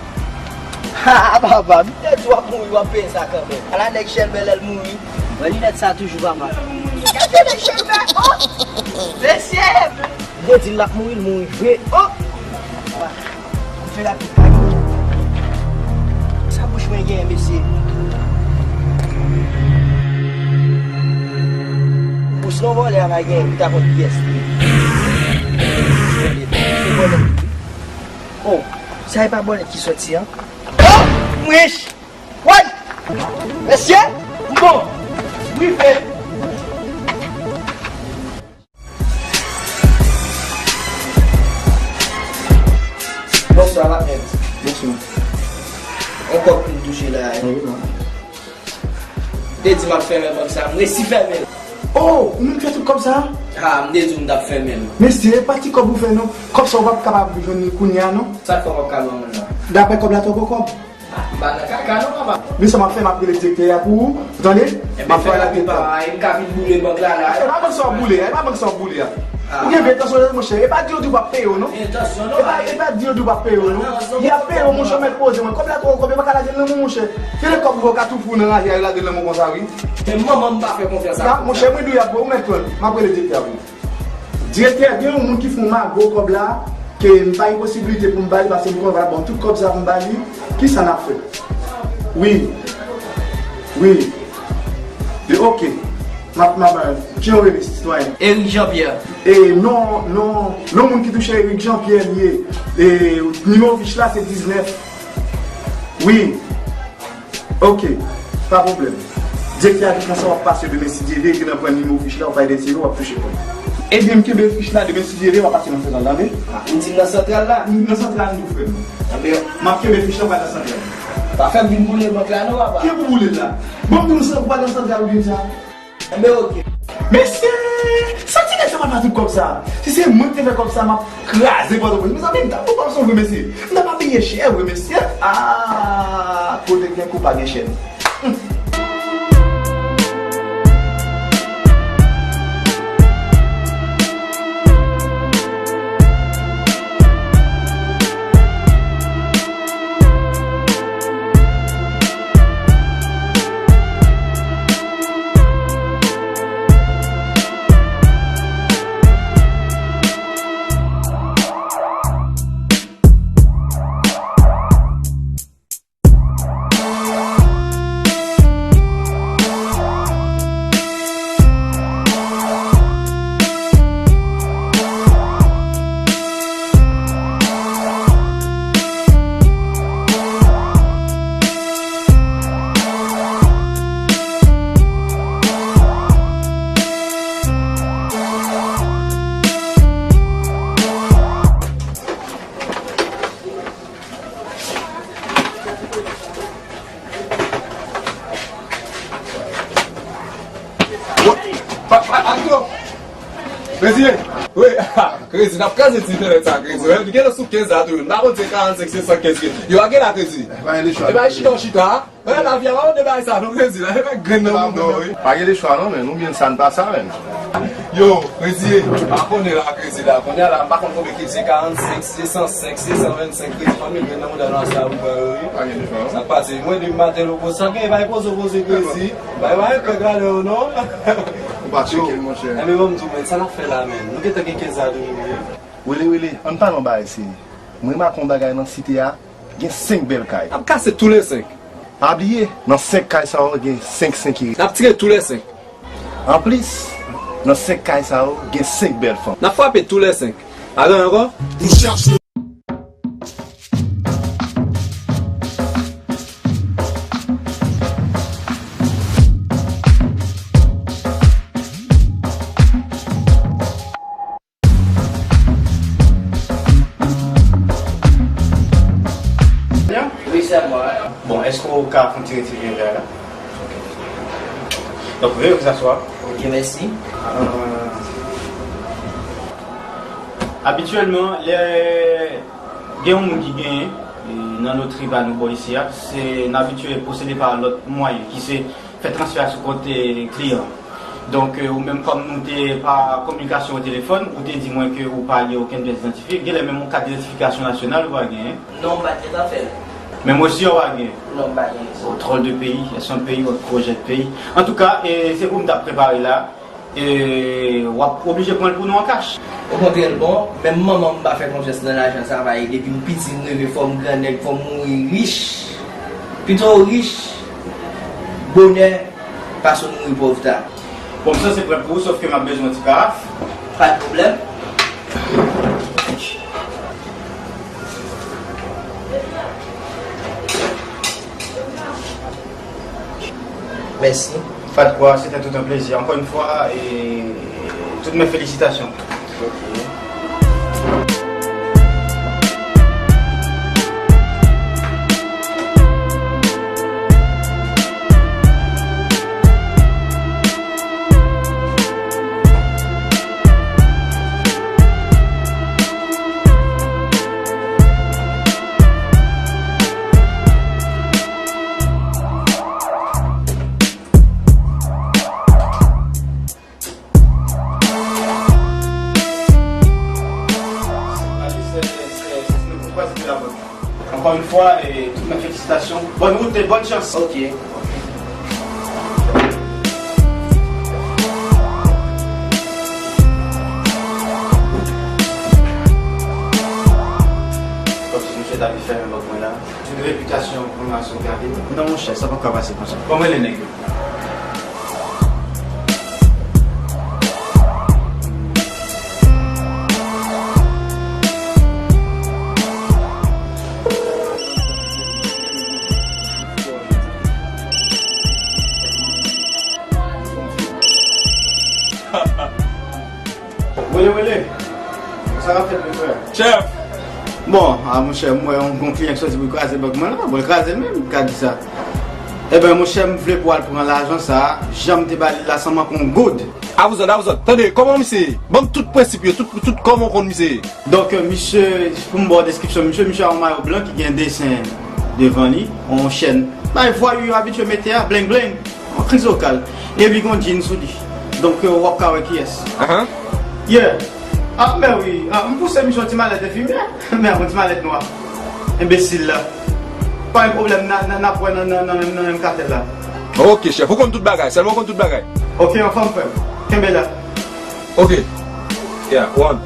Ha, papa, m te di w ap mouri, w ap peye sa kanmenm. Ala nèg Chèlbè lè l mouri. Mwen linèt sa toujou, papa. Gade nèg Chèlbè, oh! Mesye! M te di l l ap mouri, l mouri vre. Oh! Papa, m fè rapid, pa gen. Sa bouch mwen genyen, mesye? Bouch non vòlè a pa genyen, li ta konn kiyès li ye. Se vòlè. Oh, sa e pa bòlèt ki soti an? Oh, mwen! Woy! Mesye! M bon! M rive! Bonswa, Matmèt. Bonswa. On kòb pou m touche la. Wi, non. M te di m ap fèmen bank sa, m resi fèmen l. Oh, ou menm fè tout kòb sa? Ha, m te di w m t ap fèmen l. Mesye, e pa ti kòb ou fè non. Kòb sa ou p ap kapab jwenn li kounye a non. Sa k fè w p ap ka ban mwen la? Daprè kòb la, twò gwo kòb. Ah, m pa nan kaka non, papa. Men sa m ap fè, m ap rele direktè a pou ou, ou tande? M ap fè l ak papa, e m ka vin boule bank la, la. E pa bank sa w ap boule a, e pa bank sa w ap boule a. Ou gen vye entansyon, monchè. E pa di yo di w p ap peye yo non. Entansyon non. E pa, e pa di yo di w p ap peye yo non. Y ap peye yo, monchè, mèt poze mwen. Kòb la twò gwo kòb, yo pa ka lage l nan men w, monchè. Se lè kòb vòlè ka tou fou nan raje a, yo lage l nan men w konsa, wi. Men manman m pa fè konfyans a kòb la. Monchè, mwen di w y ap peye, ou mèt pran l. M ap rele direktè a pou ou. Direktè, gen yon moun ki fè yon mago kòb la, ke m pa gen posibilite pou m ba li, paske m konnen w pa ban m tout kòb sa pou m ba li. Kisa n ap fè? Wi. Wi. E, ok. M ap, m ap, kijan w rele, sitwayen? Eric Jean Pierre. E, non, non, non, moun ki touche Eric Jean Pierre li ye. E, nimewo fich la se diznèf. Wi. Ok, pa pwoblèm. Direktè a di konsa w ap pase demen si Dye vle, epi nan pran nimewo fich la, w ap bay de seri, w ap touche kòb. Ebyen, m kenbe fich la, demen si Dye vle, w ap pase nan santral la, men. Ah, ou di m nan santral la? Nan santral nou, frè m. Ebyen, m ap kenbe fich la, w pral nan santral. Pa fè m vin boule bank la non, papa. Ki pou boule l la? Bon, pou nou sa, w pral nan santral ou byen sa? Enben, ok. Mesye! Sa ti nèg sa pa fè tout kòb sa. Si se mwen ki te fè kòb sa, m ap kraze Pòtoprens. Mezanmi, m t ap pran kòb sa vre, mesye. M t ap abiye chè vre, mesye. Ah, kote gen kou pa gen chèn. Pa, pa, ankò. Krezi, wi, Krezi, n ap kraze ti entènèt sa, Krezi. Wi, li genlè sou kenz la tou. M pa konn se karannsenk, se san kenz ke. Yo, a gen la, Krezi. E pa chita w chita. Wè, lavi a pa de bagay sa, non, Krezi, la, e pa grenn nan moun, non. Pa gen de chwa, non, men, oubyen sa n pa sa, men. Yo, Krezi, pa konnen la, Krezi, la, konnen la, m pa konn konbyen ki se karannsenk, se san senk, se san vennsenk, Krezi, fanmi grenn nan mouda nwa sa, ou wè, wi. Pa gen de chwa, non. Sa k pase, mwen, depi maten, lo, poze, sa gen, pa poze, poze, Krezi. Bay, bay, pè gade, non. Ou pa tcheke l, monchè. Enben, ban m di w, men, sa n ap fè la, men. Nou gentan gen kenz la, tou, wi. Wele, wele, ann pale yon bagay serye. Mwen remake yon bagay nan site a, gen senk bèl kay. N ap kase tou le senk. Pa bliye, nan senk kay sa yo, gen senk senkeri. N ap tire tou le senk. Anplis, nan senk kay sa yo, gen senk bèl fanm. N ap frape tou le senk. Pa gen ankò? Nou chache. Wi, se mwen. Bon, èske w ka fè yon ti retire vè la? Donk, veuillez vous asseoir. Ok, mèsi. Euh, abityèlman, lè gen yon moun ki genyen, e, nan lotri pa nou bò isi a, se n abitye pwosede pa lòt mwayen, ki se fè transfè a sou kont, e, kliyan. Donk, euh, ou menm kòm nou te pa kominikasyon o telefòn, ou te di mwen ke ou pa gen okenn pyès idantifye, genlè menm yon kat idantifikasyon nasyonal ou pa genyen. Non, m pa t gentan fè l. Menm reso a ou pa gen. Non, m pa gen reso. O, drôle de pays, elles sont pays, autre projet de pays. Antouka, e, se pou m t ap prepare la. E w ap oblije pran l pou nou an kach. Okontrè, l bon, menm manman m pa fè konfyans nan lajan sa, paske depi m piti, m reve fò m grannèg, fò m mouri rich. Pito rich, bonè, pase w mouri pòv ta. Bon, m sanse prèt pou ou, sòf ke m ap bezwen yon ti karaf. Pa de pwoblèm. Mèsi. Fadkwa, c'était tout un plaisir. Encore une fois, et toutes mes félicitations. Ok. Encore une fois, et toutes mes félicitations. Bonne route et bonne chance. Ok. Kòmsi misye ta vin fèmen bòk mwen la. Yon repitasyon pou mwen sou gade. Non, monchè, sa poko ka pase konsa. Bon, mwen le nèg yo. Wele, wele. Sa k ap fèt, mon frè? Chèf! Bon, a, monchè, m wè yon bon kliyan k sòti pou l kraze bòk mwen la. Bon, l kraze l menm, m ka di sa. Ebyen, monchè, m vle pou w al pran lajan sa a. Jan m te ba li l la, san manke yon goud. A vous autres, a vous autres. Tande, kòman misye ye? Ban m tout prensip yo, tout, tout kòman w konn misye ye. Donk, euh, misye, pou m ba w deskripsyon misye, misye a yon mayo blan ki gen desen devan li, yon chèn. Bay vwayou yo abitye mete a, bling bling. Yon krizokal. Epi gon djin sou li. Donk, euh, w ap ka wè kiyès. Ahan. Yeah. Ah, men wi. Ah, m pouse misye yon ti malèt enfimyè. Men yon ti malèt nwa. Enbesil la. Pa gen pwoblèm, n a, n a, n ap wè nan, nan, nan, nan menm katèl la. Ok, chèf. Ou konn tout bagay. Sèlman ou konn tout bagay. Ok, anfòm, frè m. Kenbe la. Ok. Yeah, one.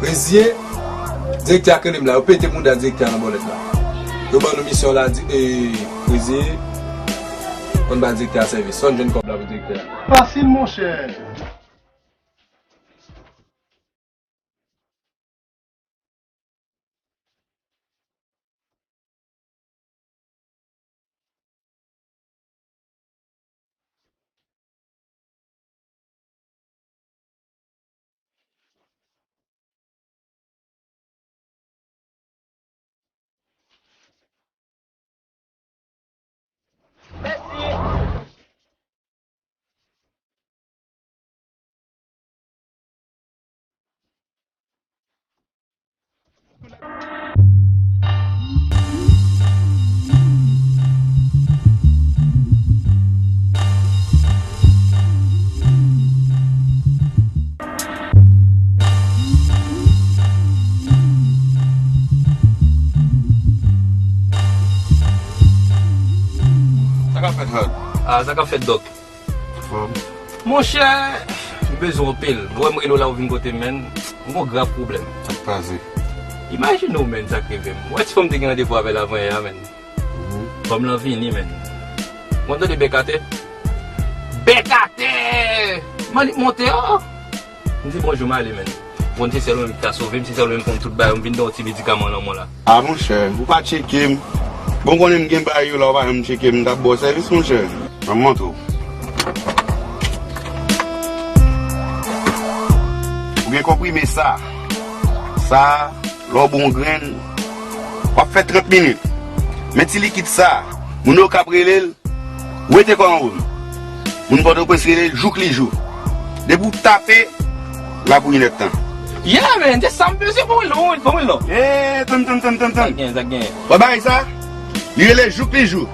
Reziye, direktè a k rele m la. Yo pete mouda direktè a nan bòlèt la. Yo ban nou misyon la, di, e, reziye. Konn ba direktè a sèvis. Sòn jwenn kòb la pou direktè a. Fasil, monchè. Sa k ap fèt, Hud? Ah, sa k ap fèt, Dòk? Fòm. Monchè, m bezwen w anpil. Bon, m rele w la, ou vin kote m, menn. M gon grav pwoblèm. Sa k pase? Imajine w, menn, sa k rive m. Ou wè ti fanm te gen randevou avè l avan yè a, menn. Mhm. Fanm lan vini, menn. Ou konn tande bèk atè? Bèk atè! Mannik monte, oh! M di, "Bonjou, m ale, menn." Bon, se sèl ou menm ki ka sove m, se sèl ou menm ki konn tout bagay, m vin ba w ti medikaman lanmò la. Ah, monchè, ou pa tcheke m. Bon, konnen m gen bagay yo la, ou pa janm tcheke m, m t ap ba w sèvis, monchè. Ban m montre w. Ou gen konprime sa. Sa, lè w bon grenn, w ap fè trant minit. Men ti likid sa, moun yo k ap rele l, Wete kò anwo m. Moun Pòtoprens rele l jouk li jou. Depi w tape, l ap wi nèt tan. Yeah, man, se sa m bezwen pou wi, non, pou wi, non. Eh, tann, tann, tann, tann, tann. Sa gen, sa gen. Wè bagay sa? Li rele jouk li jou.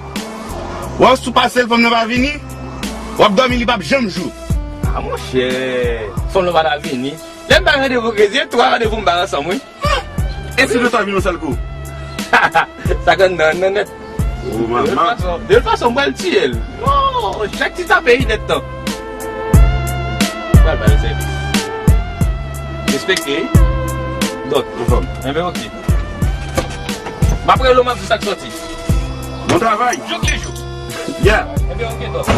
Wè, si w pase l, fanm nan pa vini. W ap dòmi, li p ap janm jou. A, monchè, fanm lan pa ta vini. Lè m bay randevou kredi, e twa randevou m bay ansanm, wi. E si nou ta vin yon sèl kou? Sa konn nan, nan nèt. Oh, manman. De tout fason, de tout fason, m pral tiye l. Non, chak ti tape inèdtan. M pral ba yo sèvis. Respekte, wi. Dòt. Anfòm. Enben, oke. M ap rele w, m ap di sa k sòti. Bon travay. Jouk li jou. Yeah. Enben, oke, dòt.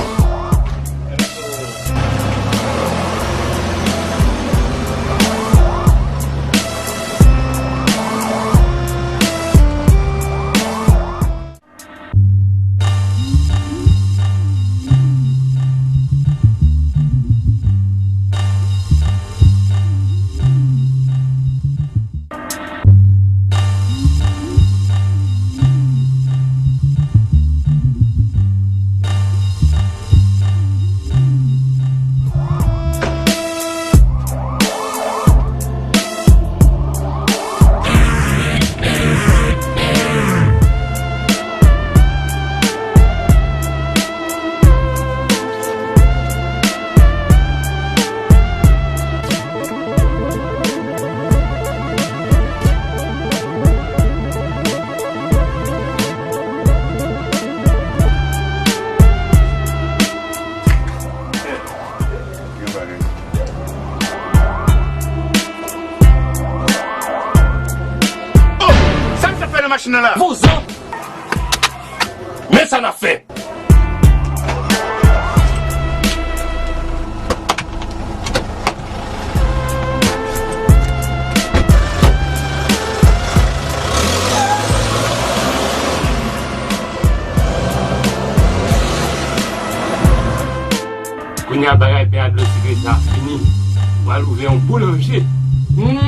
Oh! Sa misye ap fè nan machin nan la? Vouzan! Men sa n ap fè! Kounye a bagay pè a dlo sikrè sa fini. M pral ouvè yon boulanje. Hmm.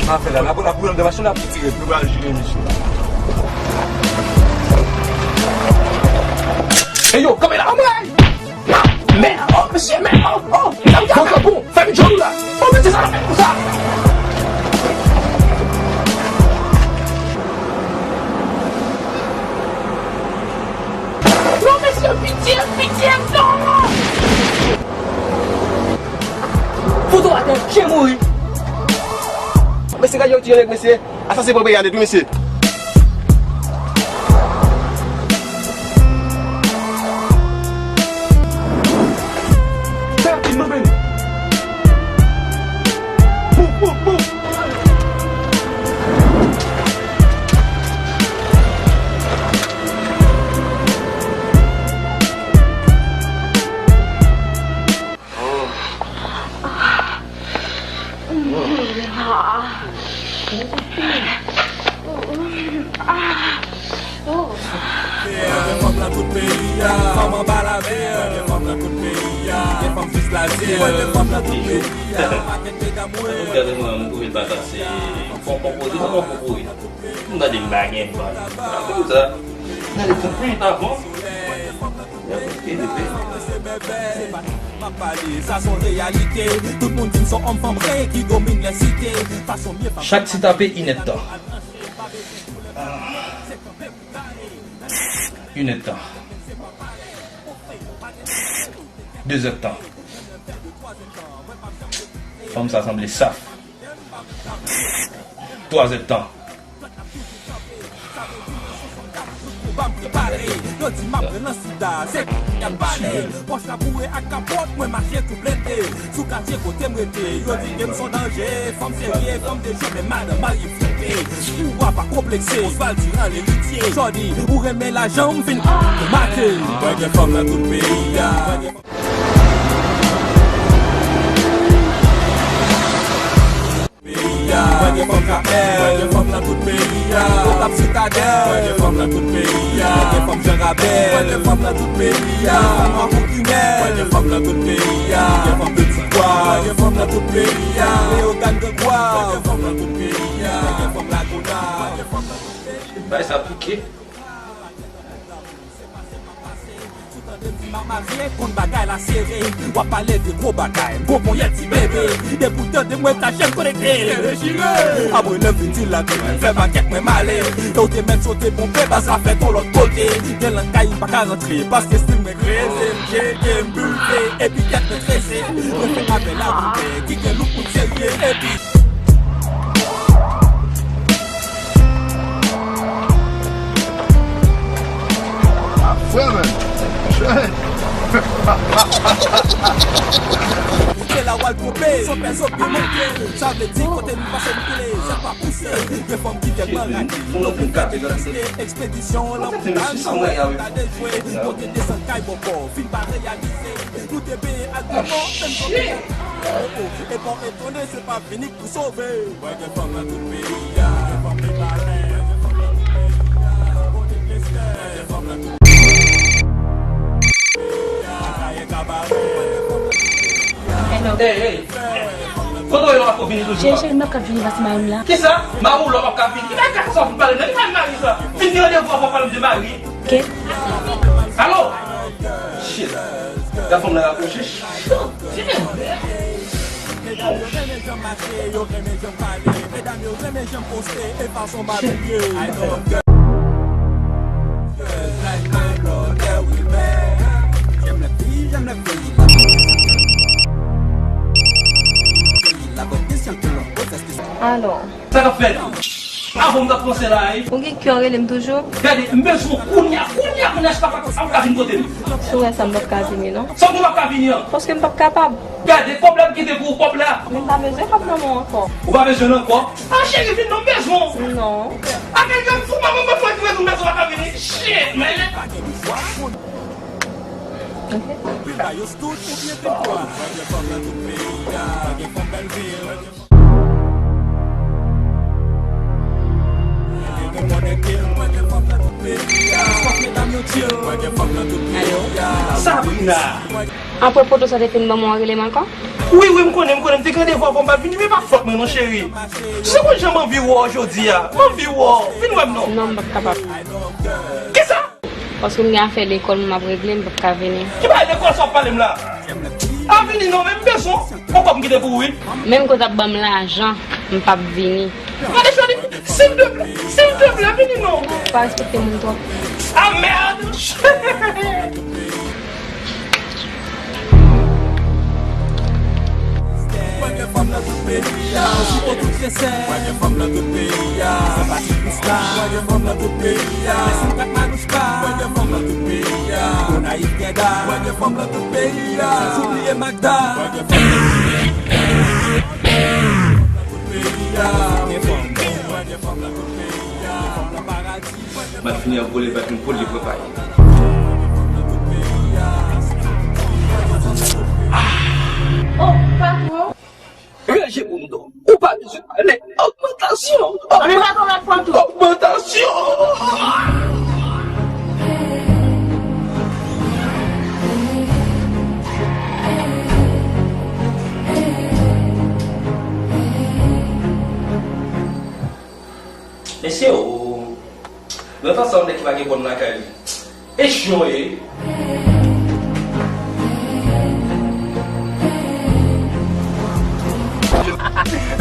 Sa fè la, la, la, boule nan de machin la pou tire. Nou pral jire misye. Ey yo, kanpe la, anmwey! Mè, oh, mesye, mè, oh, oh, bon, bon, fè m jòl la. Oh, mesye, sa la fè konsa. Non, mesye, pitye, pitye, non! Fout ou atè, chen mouri. Mesye, gade yo tire nèg, mesye. Asasen pran peyi a nèt, wi, mesye. Fè rapid, non, men. Bouf, bouf, bouf. Gen fanm nan tout peyi a, fanm anba lamè. Gen fanm nan tout peyi a, gen fanm jis lazyè. Gen fanm nan tout peyi a, pakèt medam wè. Mwen gade mwen, mwen twouve l pa ka se fon konpoze, se fon konpoze. M gade m pa gen ban. Sa konn sa. M gade fon pwit avan. Chak ti tape inèdtan. Inèdtan. Dezèdtan. Fanm sa sanble saf. Twazèdtan. Ban m prepare, yo di m ap pran nan sida, se y ap pale. Pòch la boure ak kapòt, mwen mache tou blende. Sou katye kote m rete, yo di ke m son danje. Fanm serye, fanm de je, men madanm marye flipe. Pouvwa pa konplekse, Oswald Durand leritye. Jodi, ou renmen lajan, m vin make. Mwen gen fanm nan tout peyi a. Peyi a. Mwen gen fanm Kapèl. Mwen gen fanm nan tout peyi a. Otap Sitadèl. Mwen gen fanm nan tout peyi a. Mwen gen fanm Jan Rabèl. Mwen gen fanm nan tout peyi a. Fanm Mawon Inèl. Mwen gen fanm nan tout peyi a. Mwen gen fanm de Tigwa. Mwen gen fanm nan tout peyi a. Leyogàn Gangwa. Mwen gen fanm nan tout peyi a. Mwen gen fanm Lagonav. Mwen gen fanm nan tout peyi a. Bay sa pike. Depi m ap marye, konn bagay la sere. W ap pale de gwo bagay, m gon ponyèt ti bebe. Depi w tande mwen, ta jèm konekte, dechire. Apre lè vin di la, fè pakèt mwen male. E w te mèt sote ponpe, baz la fèt yon lòt kote. Gen lakay m pa ka rantre, paske stil mwen kreze. M jete, m bilve, epi tèt mwen trese. Mwen fè avè la doulè, ki gen louk moun serye, epi Frè, men. Kote la w al twonpe, son pè zo byen monte. Sa vle di kote nou pase nou koule, sa pa pouse. Gen fanm ki tèlman radi, nou vin fè deplasite. Ekspedisyon lan pou ta jwe, ta dejwe. Kote desann kay bòkò, fin pa reyalize. Nou te benyen ak bòkò, menm jan nou te. Oh, oh, e pa etone, se pa vini pou sove. Mwen gen fanm nan tout peyi a, gen fanm nan Palen, gen fanm nan tout peyi a, kote Plestè, gen fanm nan tout peyi a, Kaye Kabarè, gen fanm nan tout peyi a. Hey, hey. Kote w ye la w ap vini toujou a? Cheri, cheri, m p ap ka vini pase mari m la. Kisa? Mari w la w p ap ka vini? Ki bagay sa w vin pale m nan? Ki bagay mari sa? Vin gen randevou avè w pale m de mari. Alo! Shit! Gad fanm nan rapwoche. Shit! Alò. Sa k ap fèt? Avan m t ap panse la, wi. Ou gen kè w rele m toujou? Gade, m bezwen w kounye a, kounye a, kounye a, si pa, pa, pa, pa vin kote m. Si w wè sa, m p ap ka vini, non. Sa w di w p ap ka vini an? Paske m p ap kapab. Gade, kòb la m kite pou ou, kòb la. Men m pa bezwen kòb nan men w ankò. Ou pa bezwen l ankò? A, cheri, vin non, m bezwen w. Non. Avèk yon fou, manman, mwen fò ki retoun mezon, pa ka vini. Shit, man. Ok. Sabrina! Apre poto sa te fin ban mwen an, rele m ankò? Wi, wi, m konnen, m konnen, m te gen randevou avè w, m pa t vini, men pa fòt mwen non, cheri. Se konn jan m anvi wè w jodi a, m anvi wè w, vin wè m non. Non, m p ap kapab. Kisa? Paske m gen afè lekòl m ap regle, m p ap ka vini. Ki bagay lekòl sa w ap pale m la? A vini non, men m bezwen w. Bon, kòb m kite pou ou, wi. Menm ke w t ap ban m lajan, m p ap vini. Gade, cheri, silvouplè, silvouplè, vini non. Ou pa respekte moun twòp. A, mèd! Mwen gen fanm nan tout peyi a. Osi po tout se sè. Mwen gen fanm nan tout peyi a. Senpatik Krisla. Mwen gen fanm nan tout peyi a. Mèsi kat Manouchka. Mwen gen fanm nan tout peyi a. Gonayiv gen da. Mwen gen fanm nan tout peyi a. San oubliye Magda. Mwen gen fanm nan tout peyi a. Mwen gen fanm nan tout peyi a. Fanm nan paradi. Mat fini ap vole, bat nou pou li prepaye. Oh, patwon. Ranje pou m do. Ou pa bezwen pale. Ogmantasyon. Ann, patwon, ap pran tou. Ogmantasyon. Mesye, o. Lòt ansanm nèg ki pa gen kòn lakay li. E chyon ye.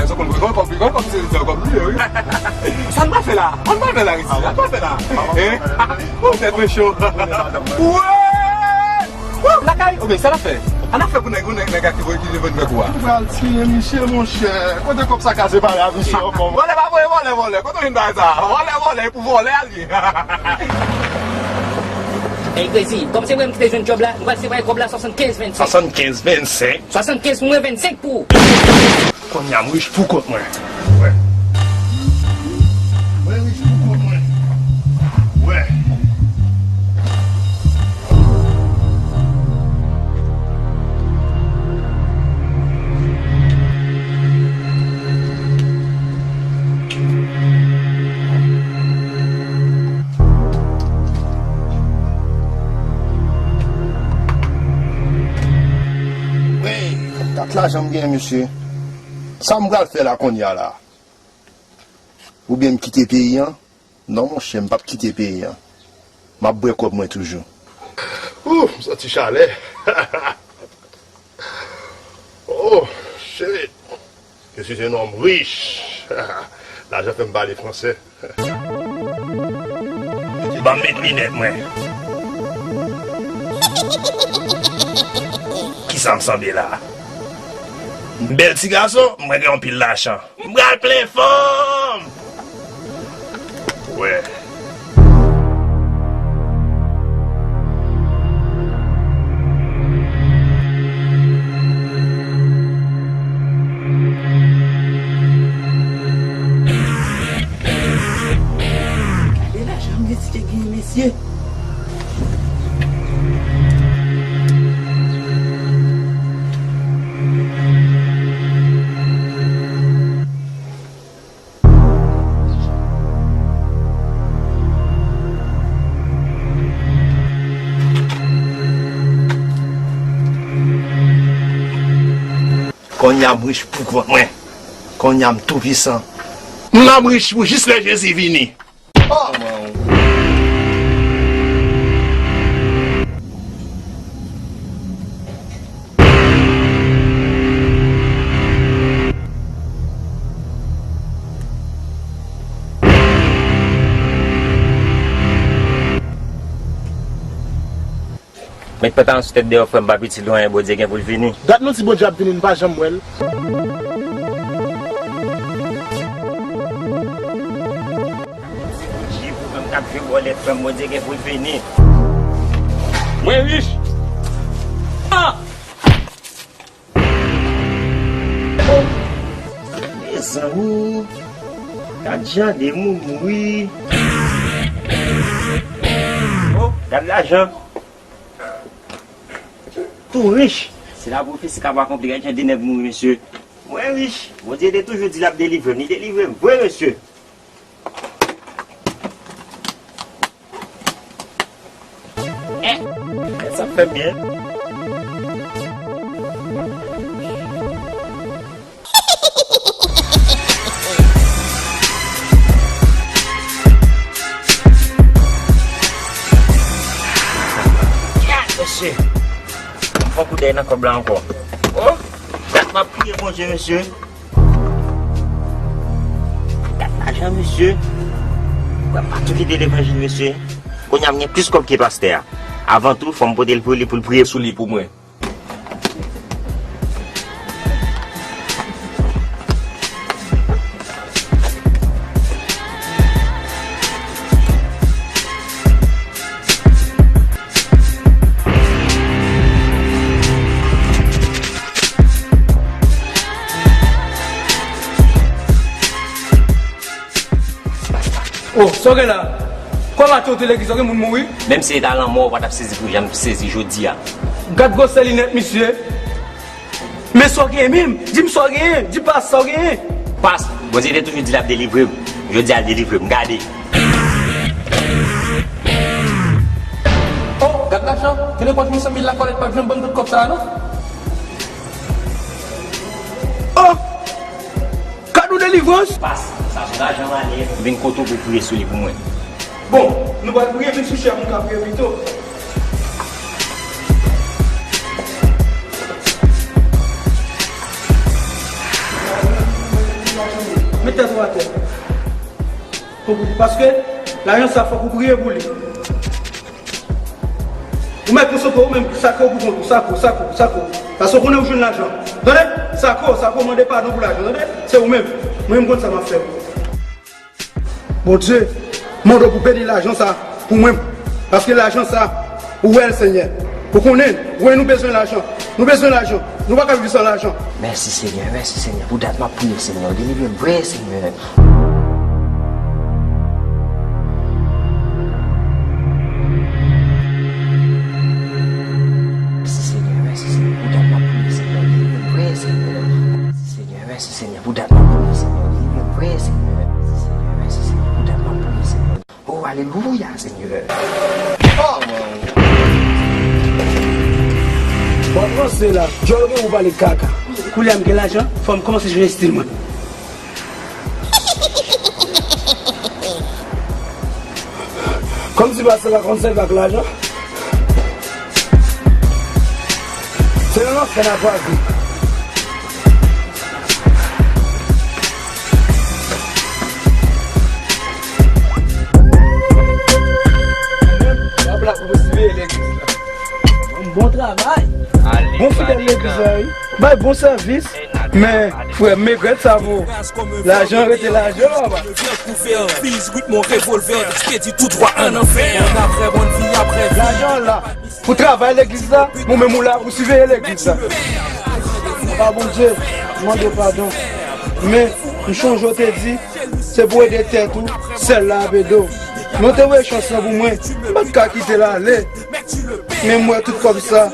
Èske w konn, konn, konn, konn, konn se yon kòb li ye, wi. Sa n pral fè la? Sa n pral fè la, Resi? Sa n pral fè la? Hein? Ou tèt mwen cho. Wè! Wouh, lakay, oubyen sa n ap fè? An ap fè pou nèg, nèg, nèg ak ki voye ki vin vòlè kou a. Ou pral tiye misye, monchè. Kote kòb sa ka separe a misye ankò? Vòlè pa voye vòlè, vòlè. Kote w jwenn bagay sa? Vòlè, vòlè, e pou vòlè a l ye. Ey, Crazy, kòm se mwen ki te jwenn djòb la, m pral separe kòb la swasannkenz vennsenk. Swasannkenz vennsenk? Swasannkenz pou mwen, vennsenk pou ou. Kounye a, m rich pou kont mwen. Wè. Mwen rich pou kont mwen. Wè. Wey, kat lajan m gen, mesye. Sa m pral fè la kounye a la? Oubyen m kite peyi an? Non, monchè, m p ap kite peyi an. M ap bwè kòb mwen toujou. M santi chalè. Oh, shit. Je suis un homme riche. Lajan fè m pale franse. Ban m met linèt mwen. Kisa m sanble la? M bèl ti gason, mwen gen yon pil lajan. M pral plen fanm! Wè. Gade lajan mesye genyen, mesye. Kounye a m rich pou kont mwen. Kounye a m toupisan. M ap rich pou jis lè Jezi vini. Oh! Met pantalon sou tèt deyò, frè m, pa piti lwen, Bondye gen pou l vini. Dat nou di Bondye ap vini, n pa janm wè l. Bondye pou frè m k ap jwe bòlèt, frè m, Bondye gen pou l vini. Mwen rich. Ah! Oh! Mezanmi, gad jan de moun mouri. Oh, gad lajan. Tou rich. Se la pwofesi k ap akonpli, gad jan de nèg mouri, mesye. Mwen rich. Bondye te toujou di l ap delivre m. Li delivre m vre, mesye. Eh, sa fè byen. Mesye, m fè kout dèy nan kòb la ankò. Oh, dat m ap priye Bondye, mesye. Gad lajan, mesye. Mwen pa tou kite levanjil, mesye. Kounye a m gen plis kòb ke pastè a. Avan tou, fò m pote l pou li, pou l priye sou li pou mwen. Oh, sa w gen la? Kòm atè w te legliz, w gen moun mouri? Menm si se ta lanmò, ou pa t ap sezi pou jan m sezi jodi a. Gad gwosè linèt misye. Men sa w gen menm? Di m sa w genyen. Di pas sa w genyen. Pas, Bondye te toujou di l ap delivre m. Jodi a, l delivre m. Gade. Oh, gad lajan. Te nenpòt yon san mil la kòlèt p ap janm ban m tout kòb sa a, non? Oh! Kado delivrans. Pas, sa se lajan manyè. M vin kote w pou priye sou li pou mwen. Bon, nou pral priye, vin sou chè moun ka priye pito. Met tèt ou atè. Paske lajan sa fòk ou priye pou li. Ou mèt konsantre w menm, sakre w pou kont ou, sakre w, sakre w, sakre w. Paske w konnen ou jwenn lajan. Tande? Sakre w, sakre w, mande padon pou lajan, tande? Se ou menm. Mwen menm konn sa m ap fè. Bondye, mande w pou beni lajan sa pou mwen. Paske lajan sa, ou wè l, Senyè. Ou konnen, ou wè nou bezwen lajan. Nou bezwen lajan. Nou pa ka viv san lajan. Mèsi, Senyè. Mèsi, Senyè, pou dat m ap priye, Senyè. Delivre m vre, Senyè. Mèsi, Senyè, mèsi, Senyè, pou dat m ap priye, Senyè, delivre m vre, Senyè. Mèsi, Senyè, mèsi, Senyè, pou dat m ap priye, Senyè, delivre m vre, Senyè. Mèsi, Senyè, mèsi, Senyè, pou dat m ap priye, Senyè. Oh, alelouya, Senyè. Oh! W ap ranse la, djòl gen pou pale kaka. Koulye a m gen lajan, fò m kòmanse jwenn estil mwen. Kòmsi pastè la konn sèvi ak lajan. Fè n ap pase. Bon travay. Bon fidèl legliz la, wi. Bay bon sèvis. Men, frè, m regrèt sa pou lajan rete lajan, papa. Lajan la. Pou travay legliz la, ou menm ou la pou siveye legliz la. Papa Bondye, m mande w padon. Men, m chonje w te di, se pou ede tèt ou, sèl la ap ede w. Men w te voye chans lan pou mwen, m pa t ka kite l ale. Men m wè tout kòb sa,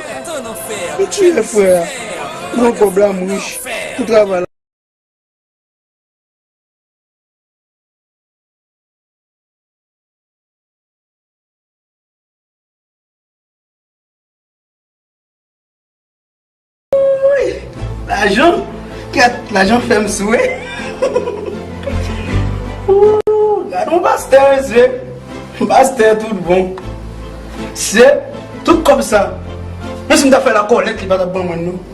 m tiye frè a. M pran kòb la, m rich. Pou travay la. Woy! Lajan, kèt, lajan fè m swe. Ooh, gade yon pastè, mesye. Pastè tout bon. Se tout kòb sa. Men si m ta fè la kòlèt, li pa t ap ban mwen, non.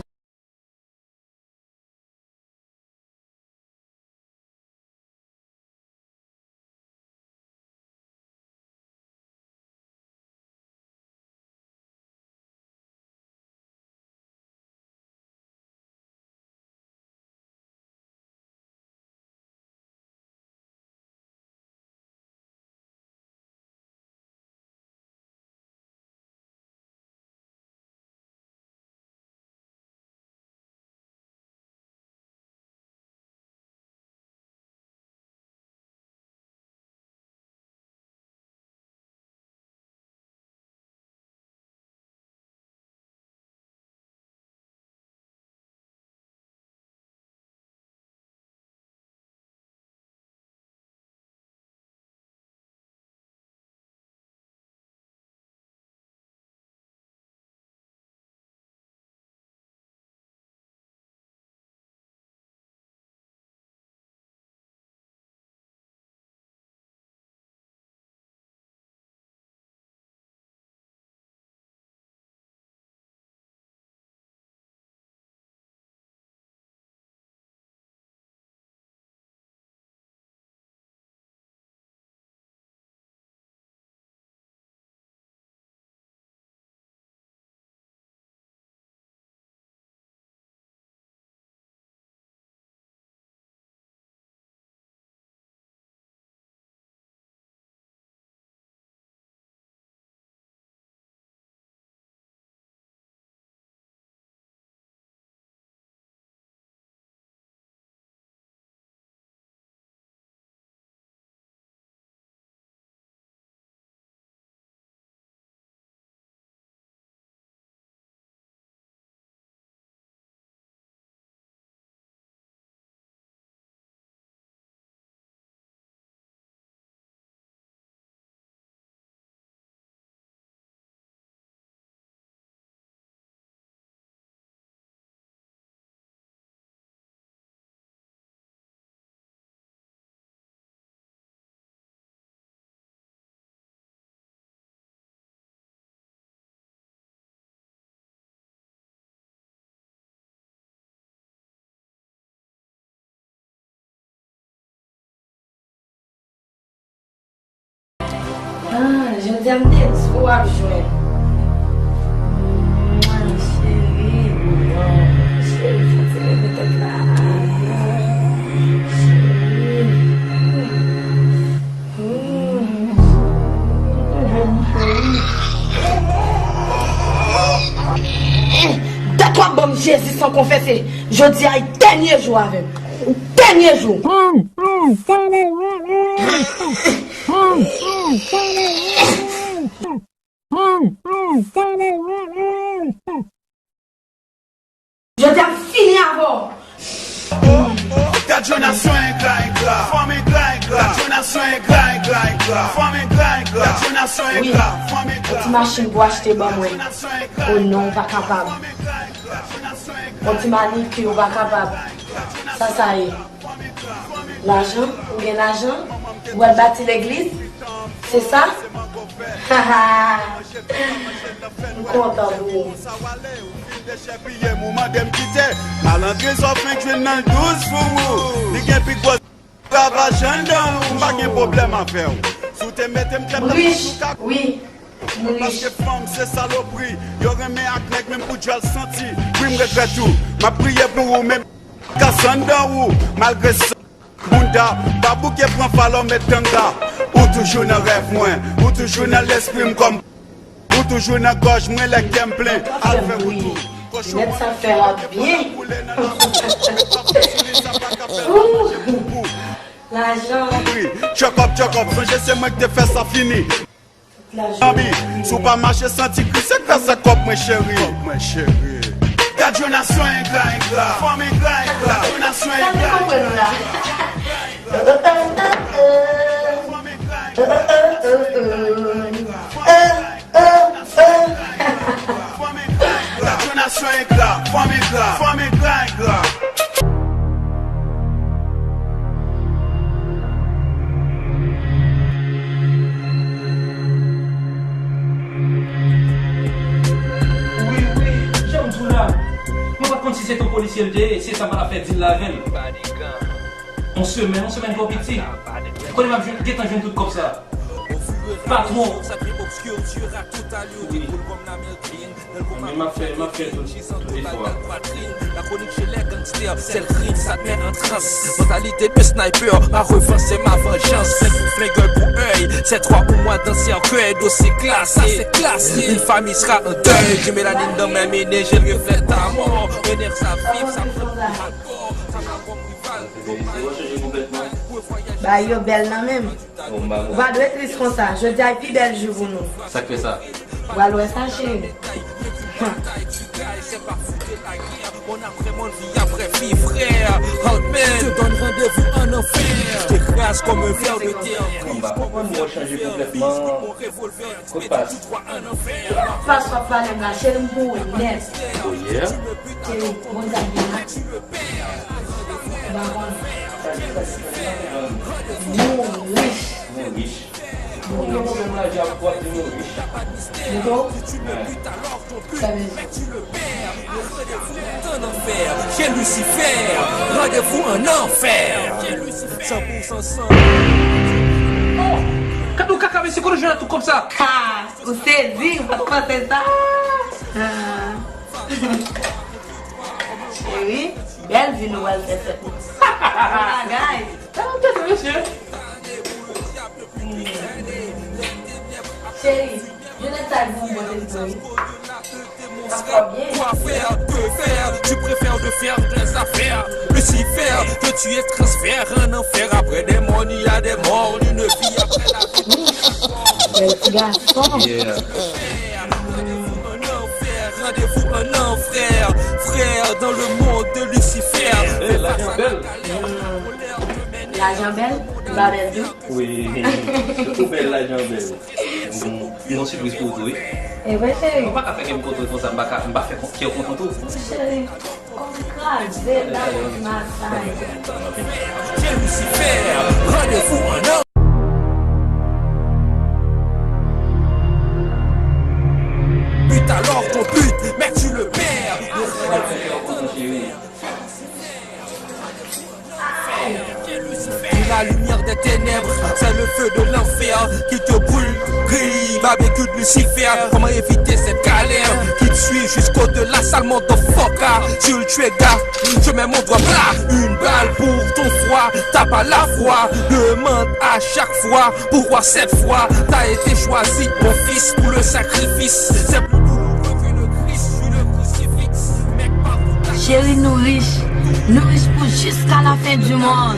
Ah, jodi a m te di w ap jwenn. Mwa, cheri. Cheri, fò ti leve tèt la. Cheri. Dat w ap ban m Jezi san konfese. Jodi a e dènye jou avè m. Dènye jou. Jodi a m fini avè w. Gad yon nasyon engra, engra. Fanm engra, engra. Gad yon nasyon engra, engra, engra. Fanm engra, engra. Gad yon nasyon engra. Fanm engra. Yon ti machin pou achte ban mwen. O non, ou pa kapab. Yon ti manikir, ou pa kapab. Sa sa ye? Lajan? Ou gen lajan? Ou pral bati legliz? Se sa? Haha! M kontan pou ou. Dechèpiye m, ou mande m kite. Malandren sa w fenk jwenn nan l douz pou ou. Li gen pi gwo ravaj anndan ou. M pa gen pwoblèm avè w. Si w te mete m tèt ansanm nou ka. Paske fanm se salopri. Yo renmen ak nèg menm pou djòl santi. Wi, m regrèt ou. M ap priye pou ou, men kas anndan ou. Malgre sa, bounda, pa bouke pran falò met tanga. Ou toujou nan rèv mwen. Ou toujou nan lespri m kòm. Ou toujou nan gòj mwen lè kè m plen. Al fè wout ou. Nèt sa fè rap byen. Ooh. Lajan. Tchòkòp, tchòkòp, sonje se mwen ki te fè sa fini. Zanmi, si w pa mache santi kri, se grasa kòb mwen cheri. Kòb mwen cheri. Gad yon nasyon engra, engra. Fanm engra, engra. Gad yon nasyon engra, engra. Sa nou konprann ou la? Fanm engra, engra. Gad yon nasyon engra, engra. Fanm engra, engra. Gad yon nasyon engra. Fanm engra, fanm engra, engra. Wi, wi, jan m di w la. Mwen pa t konn si se t on polisye l te ye, se sa m al ap fè dil la avè l. On semèn, on semèn twò piti. Konnen m ap jwenn, gentan jwenn tout kòb sa. Patwon. Wi. Men m ap fè, m ap fè tout, tout efò a. La chronique chez les gangsters, c'est le crime, ça te met en transe. Mentalité de sniper, ma revanche, c'est ma vengeance. Flingue, flingue, œil pour œil, c'est trois ou moi dans cercueil, dossier classé. Ça, c'est classé. Une famille sera en deuil. J'ai mélanine dans mes méninges, j'ai le reflet de ta mort. Mes nerfs, ça vibre, ça me donne du hardcore. Ça m'a comme rival. Ba yo bèl nan menm. Ou pa dwe tris konsa. Jodi a pi bèl jou pou nou. Sa k fè sa? Ou pral wè sa, cheri. Monn apre monn, vi apre vi, frè. Hardman, je te donne rendez-vous en enfer. Je t'écrase comme un ver de terre. M pa konprann, mwen chanje konplètman. Kot pas? Pas w ap pale m la, cheri, m pou ou nèt. Oh yeah. Cheri, bon, sa byen la. M pa konn. Nou rich. Nou rich. Ou gen pwoblèm lajan ak pwòp di nou rich. Mito? Sa vle di. En enfer. Chez Lucifer, rendez-vous en enfer. Chez Lucifer. Cent pour cent sang. Oh! Gad yon kaka, mesye, kote w jwenn tout kòb sa? Ha! Ou sezi, ou pa t panse sa? Ah. Cheri, bèl vi nou pral fè fèt nou. Bagay. Sa nou te fè, mesye? Hmm. Cheri, Jonathan bon bon te tou. Sa fò byen. Quoi faire, que faire, tu préfères de faire des affaires. Lucifer, que tu es transfert en enfer. Après des morts, il y a des morts, une vie après la vie. Bèl ti gason. Yeah. Rendez-vous en enfer, frère, frère, dans le monde de Lucifer. Eh, lajan bèl. Lajan bèl, li pa bèl tou. Wi, ou bèl, lajan bèl. M gon sipriz pou ou tou, wi. E vre, cheri. Ou pa ka fè kè m kontan konsa, m pa ka, m pa fè kè w kontan tou. Cheri, kòm kraze la, masaj. Chez Lucifer, rendez-vous en enfer. Bute alors ton but, mais tu le perds. Puis la lumière des ténèbres, c'est le feu de l'enfer qui te brûle, grille, barbecue de Lucifer. Comment éviter cette galère qui te suit jusqu'au-delà? Sale motherfucker, sur le trigger, je mets mon doigt plat. Une balle pour ton foie, tape à la fois, demande à chaque fois pourquoi cette fois t'as été choisi, mon fils, pour le sacrifice. C'est plus douloureux que le Christ sur le crucifix. Mec, pas pour ta Cheri, nou rich. Nou rich pou jiska la fen di mond.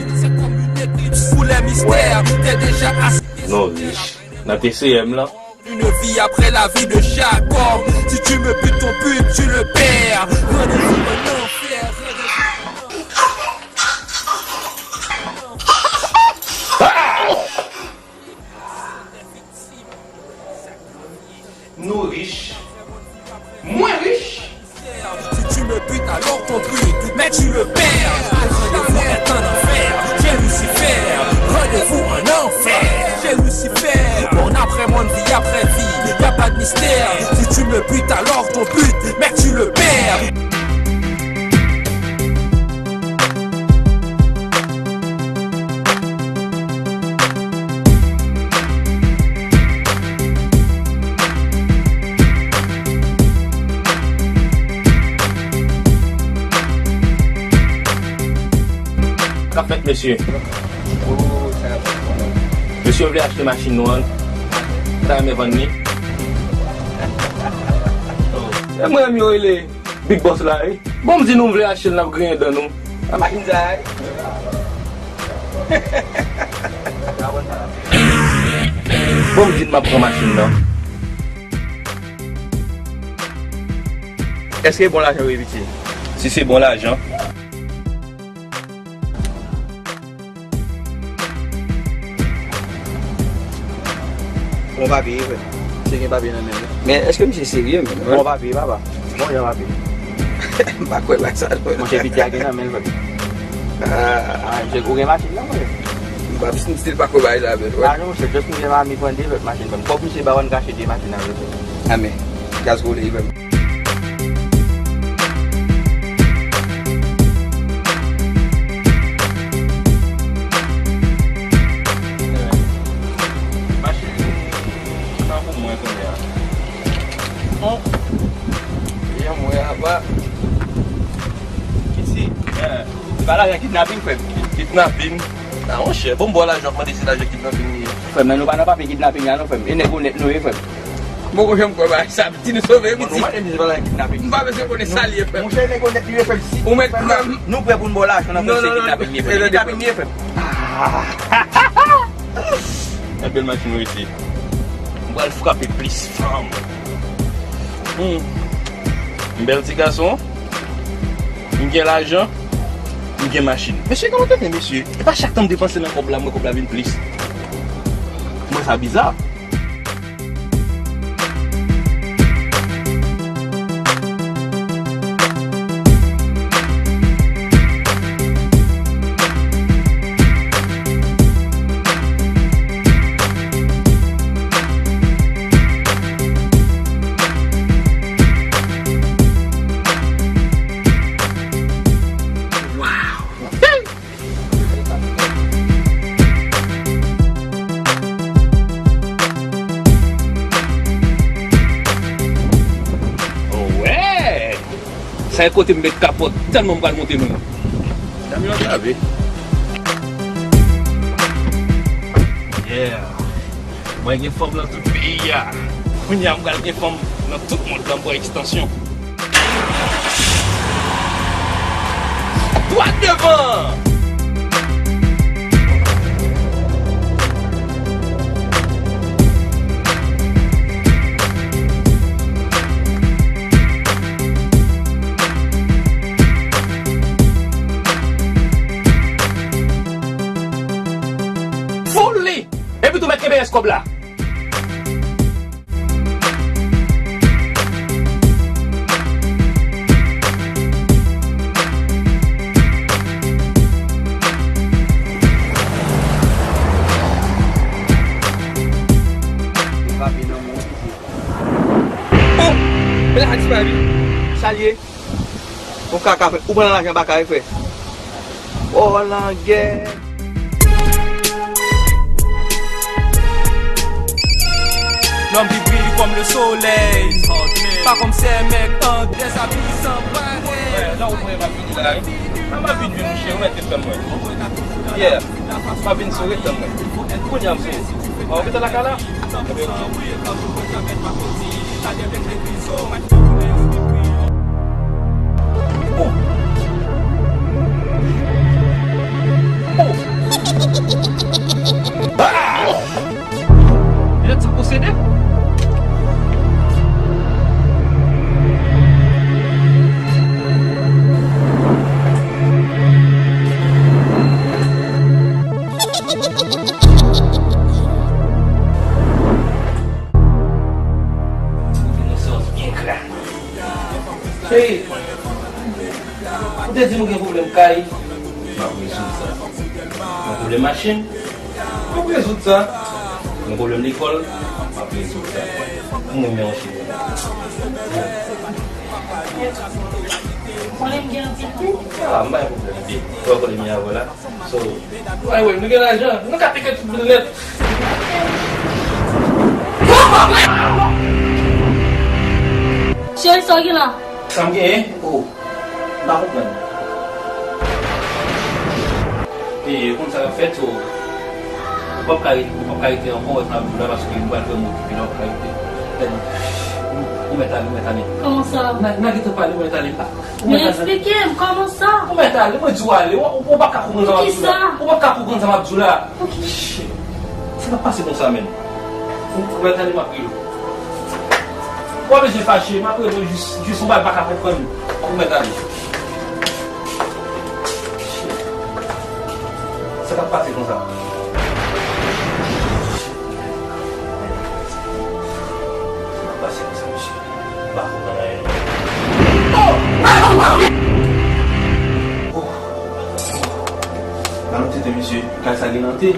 Pour les mystères, t'es déjà assis. Nou rich. Nan T C M lan. Une vie après la vie de Jacob. Si tu me butes, ton but, tu le perds. Rendez-vous en enfer. Nou rich. Mwen rich. Si tu me butes, alors ton but, mais tu le perds. Rendez-vous est en enfer. Chez Lucifer, rendez-vous en enfer. Chez Lucifer, monde après monde, vie après vie. Y a pas de Si tu me butes, alors ton but, mec, tu le perds. Sa k ap fèt, mesye? Mesye vle achte machin nou an. Ou ta renmen vann li? E mwen menm yo rele Big Boss la, wi. Bon, m di nou m vle achte l, n ap griyen dan nou. A machin sa, wi. Bon, m di n m ap pran machin nan. Èske bon lajan wi, piti? Si se bon lajan. Bon papye, wi, frè. Se gen papye nan men l, wi. Men èske misye serye, men? Bon papye, papa. Bon jan papye. M pa kwè bagay sa, non. Monchè, piti a gen nan men l, frè. Ah. Ah, misye, ou gen machin nan, monchè? M pa, m still pa kwè bagay sa, men. Ah, non, monchè, just misye pa mi pran de lòt machin, frè. Fòk misye ba w n ka achte de machin nan, frè. Ah, men, gaz koule, frè. Machin nan pou mwen kounye a. Hon. Jan mwen apa. Isi, eh, se pa lajan kidnaping, frè m. Kidnaping? Ah, monchè, bon, m ba w lajan, w ap mande si lajan kidnaping li ye. Frè m, men nou pa nan papye kidnaping la non, frè m. E nèg onèt nou ye, frè m. Mwen poko janm kwè bagay sa, piti, nou sove, piti. Bon, nou pa menm di se pa lajan kidnaping. M pa bezwen konnen sa l ye, frè m. Monchè, nèg onèt li ye, frè m. Si ou mèt kwè m. Nou prè pou n ba w lajan nan, frè m, se kidnaping li ye, frè m. Kidnaping li ye, frè m. Ah. Yon bèl machin wi isi. M pral frape plis fanm. Hmm. M bèl ti gason. M gen lajan. M gen machin. Mesye, kòman tande, mesye? E pa chak tan m depanse nan kòb la, mwen kòb la vin plis. Mwen sa biza. Wow! Oh, wè! Sa e kote m met kapòt, tèlman m pral monte moun. Dam yo antrave. Yeah. Mwen gen fanm nan tout peyi a. Kounye a m pral gen fanm nan tout mond lan, m pran ekstansyon. Dwat devan! Foul li! Epi tou mèt kenbe rès kòb la. Oh! Men la disparet. Sa l ye? Ou kaka, frè. Ou pran nan lajan baka, wi, frè. Oh, langè. L'homme qui brille comme le soleil. Pa comme ces mecs en déshabillé sans parler. Wè, la ou mwen pa vini la, wi. Mwen pa vin vin mouche, ou mèt ret tann mwen. Yeah. Pa vin sou ret tann mwen. Kounye a m sou. Ou rete lakay la? Ebyen, ok. Oh. Oh. Ah! Lè sa posede. Cheri, ou te di nou gen pwoblèm kay. M ap rezoud sa. Yon pwoblèm machin. M ap rezoud sa. Yon pwoblèm lekòl. M ap rezoud sa. Mwen menm cheri. Konnen m gen anpil nan. Ah, m pa gen pwoblèm. Epi, ou wè kote m ye avè w la. So, anyway, nou gen lajan. Nou ka pike tout bil nèt. Cheri, sa w gen la? Sa m genyen? Oh, m pa konprann. E, konn sa k ap fèt, so, ou p ap ka rete, ou p ap ka rete ankò, wè sa m ap di w la, paske m pral fè yon moun ki pi la, ou p ap ka rete. Tèlman. Ou mèt ale, ou mèt ale. Kòman sa? N a, n a gentan pale, ou mèt ale. Men eksplike m, kòman sa? Ou mèt ale, mwen di w ale, ou, ou pa ka konprann sa m ap di w la. Poukisa? Ou pa ka konprann sa m ap di w la. Poukisa? Shit. Sa k ap pase konsa, menn? Ou, ou mèt ale, m ap rele w. Ou pa bezwen fache, m ap rele w jis, jis ou pa, pa ka konprann. Ou mèt ale. Sa k ap pase konsa? Sa k ap pase konsa, mesye? M pa konprann anyen. Oh! Alon tete, mesye. Kay sa gen lante.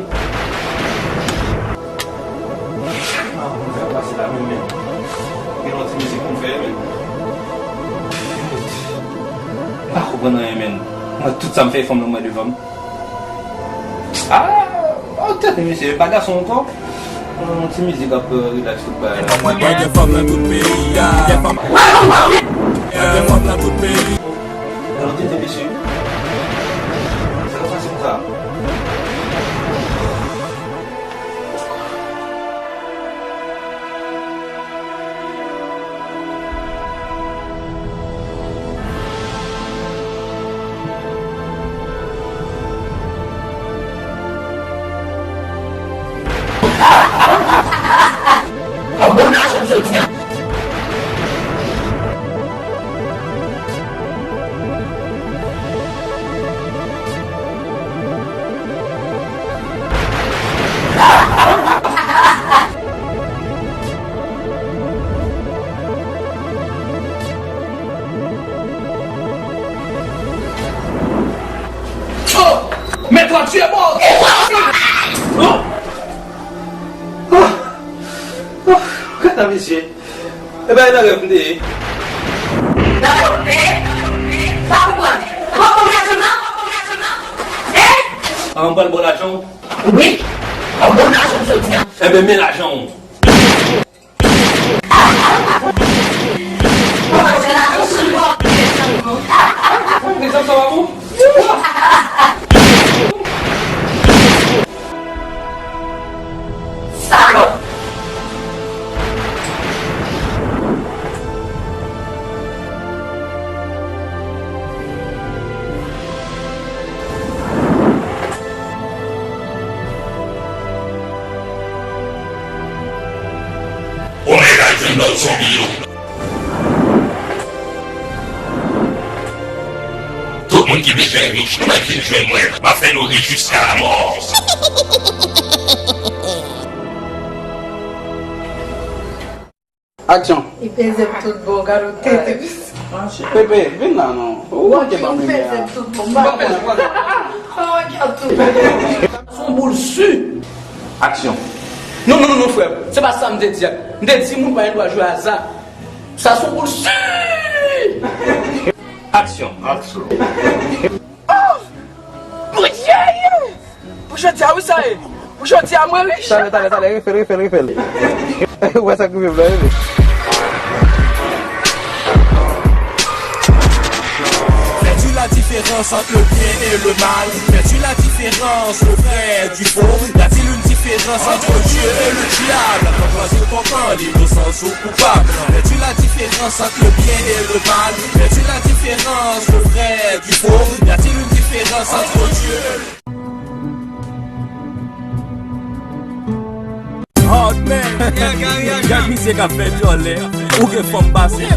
Ah, mwen fè pase la menm, men. Gen yon ti mizik pou m fè, men. M pa konprann anyen, men. Mwen, tout sa m fè, fanm nan mwen devan m. Ah, oh, tèt, mesye, pa gason ankò. Yon ti mizik ap, euh, relax tout bagay la. Mwen gen fanm nan tout peyi a. Gen fanm. Mwen gen fanm nan tout peyi. Alon tete, mesye. Sa k ap pase konsa? Oh! Mèt w ap tiye mò! Oh! Oh! Oh! Gad mesye! E bay nan rèv m te ye. Nan rèv w te ye? Pa konprann. Ou pa konprann lajan nan? Ou pa konprann lajan nan? Hein? An, m pral ba w lajan w. Wi. An, ba m lajan m jodi a. Enben, men lajan w. Egzanp sa pa bon? Salòp! Omega jwenn lòt zonbi yo. Tout moun ki bezwen rich, nou mèt vin jwenn mwen. M ap fè nou rich jiska lamò. Aksyon. Li peze m tout bon, gade yon tete. Pepe, vin la non. Ou manke ban m limyè a. Li peze m tout bon, m pa konn. Ou manke tout bon. Se yon boul si. Aksyon. Non, non, non, non, frè m. Se pa sa m te di a. M te di moun pa gen dwa jwe aza. Sa se yon boul si. Aksyon. Aksyon. Oh! Bondye! Pou jodi a, wi, sa ye. Pou jodi a, mwen rich. Talè, talè, talè, refè l, refè l, refè l. Ou wè sa k rive m nan, refè l. Fais-tu la différence entre le bien et le mal? Fais-tu la différence, le vrai du faux? Y a-t-il une différence entre Dieu et le diable? Quand choisir ton camp, l'innocence ou coupable? Fais-tu la différence entre le bien et le mal? Fais-tu la différence, le vrai du faux? Y a-t-il une différence entre Dieu et le... Hard man. Gad misye k ap fè dyòlè. Ou gen fanm pase. E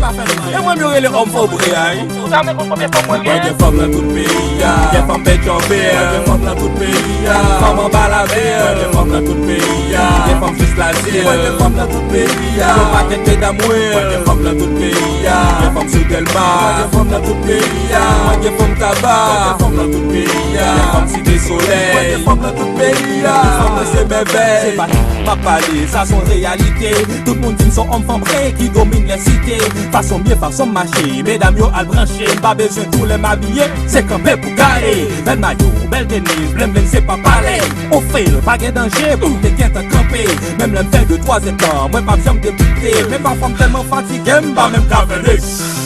mwen m yo rele òm fò bre a, wi. Ou sa vle konn konbyen fanm mwen gen? Mwen gen fanm nan tout peyi a. Gen fanm Pètjòbè. Mwen gen fanm nan tout peyi a. Fanm anba lamè. Mwen gen fanm nan tout peyi a. Gen fanm jis Ladil. Mwen gen fanm nan tout peyi a. Yon pakèt medam wi. Mwen gen fanm nan tout peyi a. Gen fanm sou Dèlma. Mwen gen fanm nan tout peyi a. Mwen gen fanm Kaba. Mwen gen fanm nan tout peyi a. Mwen gen fanm Site Solèy. Mwen gen fanm nan tout peyi a. Fanm nan se mèvèy. Se pa m ap pale, sa se yon reyalite. Tout moun di m se yon fanm vre ki domine lè site. Fason m ye, fason m mache, medam yo al branche. M pa bezwen kou lè m abiye, se kanpe pou gade. Bèl mayo, bèl tenis, blenn blenn se pa pale. On fail, pa gen danje pou te gentan kanpe. Menm lè m fè de twa zèdtan, mwen p ap janm deboute. Men pafwa m tèlman fatige, m pa menm ka fè de.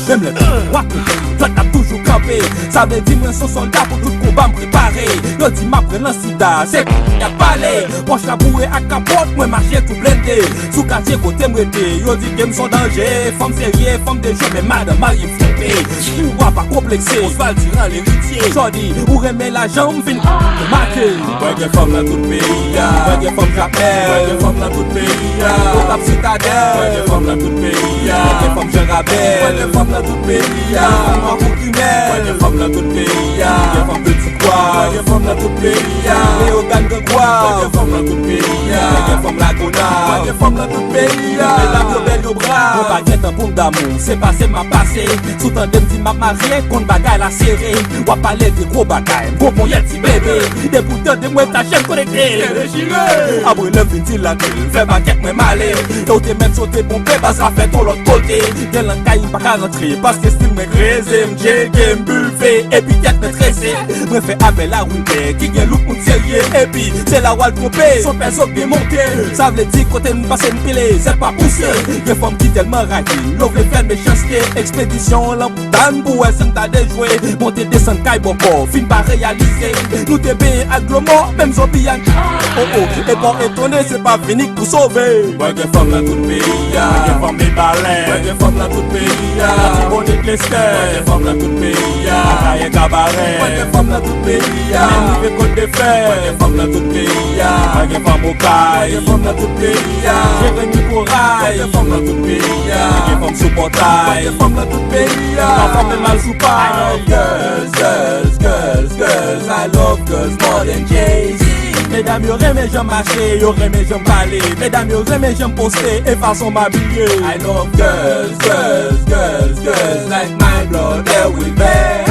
Menm lè w ap moute, dwèt ap toujou kanpe. Sa vle di mwen se yon sòlda pou tout konba m prepare. Yo di m ap pran nan sida, se y ap pale. Pòch la boure ak kapòt, mwen mache tou blende. Sou katye kote m rete, yo di ke m se yon danje. Fanm serye, fanm de je, men madanm marye m flipe. Ou a pa konplekse, Oswald Durand leritye. Jodi, ou renmen lajan, m vin make. Mwen gen fanm nan tout peyi a. Mwen gen fanm Jakmèl. Mwen gen fanm nan tout peyi a. Okap Sitadèl. Mwen gen fanm nan tout peyi a. Mwen gen fanm Jan Rabèl. Mwen gen fanm nan tout peyi a. Fanm Mawkou Grimèl. Mwen gen fanm nan tout peyi a. Mwen gen fanm Petit Goâve. Mwen gen fanm nan tout peyi a. Leyogàn, Gran Goâve. Mwen gen fanm nan tout peyi a. Mwen gen fanm Lagonav. Mwen gen fanm nan tout peyi a. Medam yo bèl, yo brav. Mwen pa gen tan pou m damou. Se pase m ap pase. Si w tande m di m ap marye, konn bagay la sere. W ap pale de gwo bagay, m gwo ponyèt ti bebe. Depi w tande m, w ta jèn konekte. Apre lè m fin di l ate, l fè makèt mwen m ale. E w te mèt sote ponpe, baz la fèt yon lòt kote. Gen lakay m pa ka rantre, paske stil mwen kreze. M tcheke, m bilve, epi tèt mwen trese. Mwen fè apèl a Wilbè, ki gen look moun serye. Epi, se la w al twonpe, son pèso byen monte. Sa vle di kote m pase m pile, zèl pa pouse. Gen fanm ki tèlman rayi, yo vle fè mechanste. Ekspedisyon lan Tann pou wè si n ta dejwe. Monte desann kay bòkò, fin pa reyalize. Nou te benyen ak dlo mò, menm zonbi a. Oh oh, e pa etone, se pa vini k pou sove. Mwen gen fanm nan tout peyi a. Mwen gen fanm Mibalè. Mwen gen fanm nan tout peyi a. Latibonit, Lestè. Mwen gen fanm nan tout peyi a. Akayè, Kabarè. Mwen gen fanm nan tout peyi a. Menm rive Kòt de Fè. Mwen gen fanm nan tout peyi a. Mwen gen fanm Okay. Mwen gen fanm nan tout peyi a. Jeremi, Koray. Mwen gen fanm nan tout peyi a. Mwen gen fanm sou pòtay. Mwen gen fanm nan tout peyi a. Nan fanm men mal sou pay. I love girls, girls, girls, girls. I love girls more than Jay-Z. Medam yo renmen jan m mache, yo renmen jan m pale. Medam yo renmen jan m poste e fason m abiye. I love girls, girls, girls, girls like my brother Wilbert.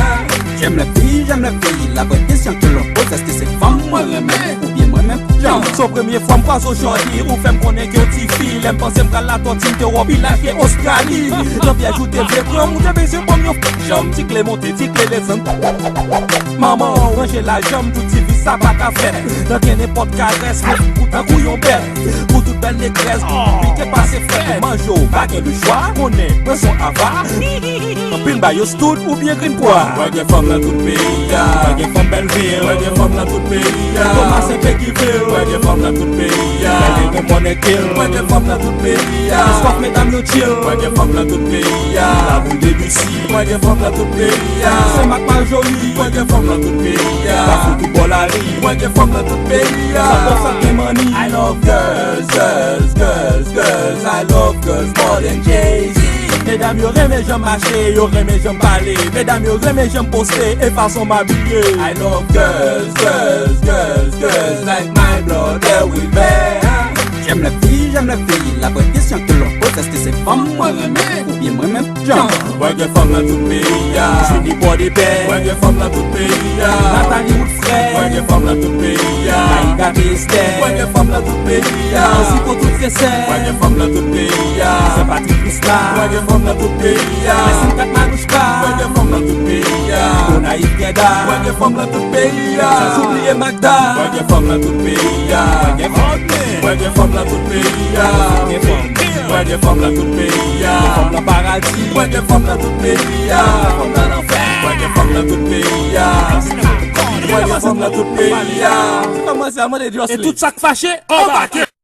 J'aime les filles, j'aime les filles. La vraie question que l'on pose, est-ce que c'est fanm mwen renmen oubyen mwen menm jan? Se premye fwa m kwaze w jodi, ou fè m konnen ke w tifi. Lè m panse m pral Latòti, m te wè w pi laj ke Ostrali. Nan pyèj ou te vle pran m, ou te bezwen ban m yon f-, janm. Ti kle monte, ti kle desann. Manman w ranje lajan m, tout ti vi sa pa ka fèt. Nan gen nenpòt karès, mwen pou tankou yon bèt. Pou tout bèl negrès, pike pase frèt. Manje w, pa gen lechwa, konnen, mwen se yon ava. Anpil ba yo stout oubyen grenn pwa. Mwen gen fanm nan tout peyi a. Mwen gen fanm Bèlvil. Mwen gen fanm nan tout peyi a. Tomasen, Petyonvil. Mwen gen fanm nan tout peyi a. Bèlvil gen mòn enkil. Mwen gen fanm nan tout peyi a. Sof medam yo chill. Mwen gen fanm nan tout peyi a. Laboul, Debisi. Mwen gen fanm nan tout peyi a. Senmak, Majoli. Mwen gen fanm nan tout peyi a. Kafou, tout bò lari. Mwen gen fanm nan tout peyi a. Sa fò sa gen manni. I love girls, girls, girls, girls. I love girls more than Jay-Z. Medam yo renmen jan m mache, yo renmen jan m pale. Medam yo renmen jan m poste e fason m abiye. I love girls, girls, girls, girls like my brother Wilbert. J'aime les filles, j'aime les filles. La vraie question que l'on pose, est-ce que c'est fanm mwen renmen oubyen mwen menm jan? Mwen gen fanm nan tout peyi a. Julie Pòdepè. Mwen gen fanm nan tout peyi a. Nathalie Woodfray. Mwen gen fanm nan tout peyi a. Maïga Esther. Mwen gen fanm nan tout peyi a. Zico tout Sesè. Mwen gen fanm nan tout peyi a. Saint Patrick Risla. Mwen gen fanm nan tout peyi a. Mercine Kat Manouchka. Mwen gen fanm nan tout peyi a. Gonayiv Keda. Mwen gen fanm nan tout peyi a. Sans oublier Magda. Mwen gen fanm nan tout peyi a. Mwen gen fanm. Mwen gen fanm nan tout peyi a. Mwen gen fanm. Mwen gen fanm nan tout peyi a. Fanm nan paradi. Mwen gen fanm nan tout peyi a. Fanm nan lanfè. Mwen gen fanm nan tout peyi a. Mwen gen fanm nan tout peyi a. Kòmanse a mande Jocelyn. E tout sa k fache, anbake.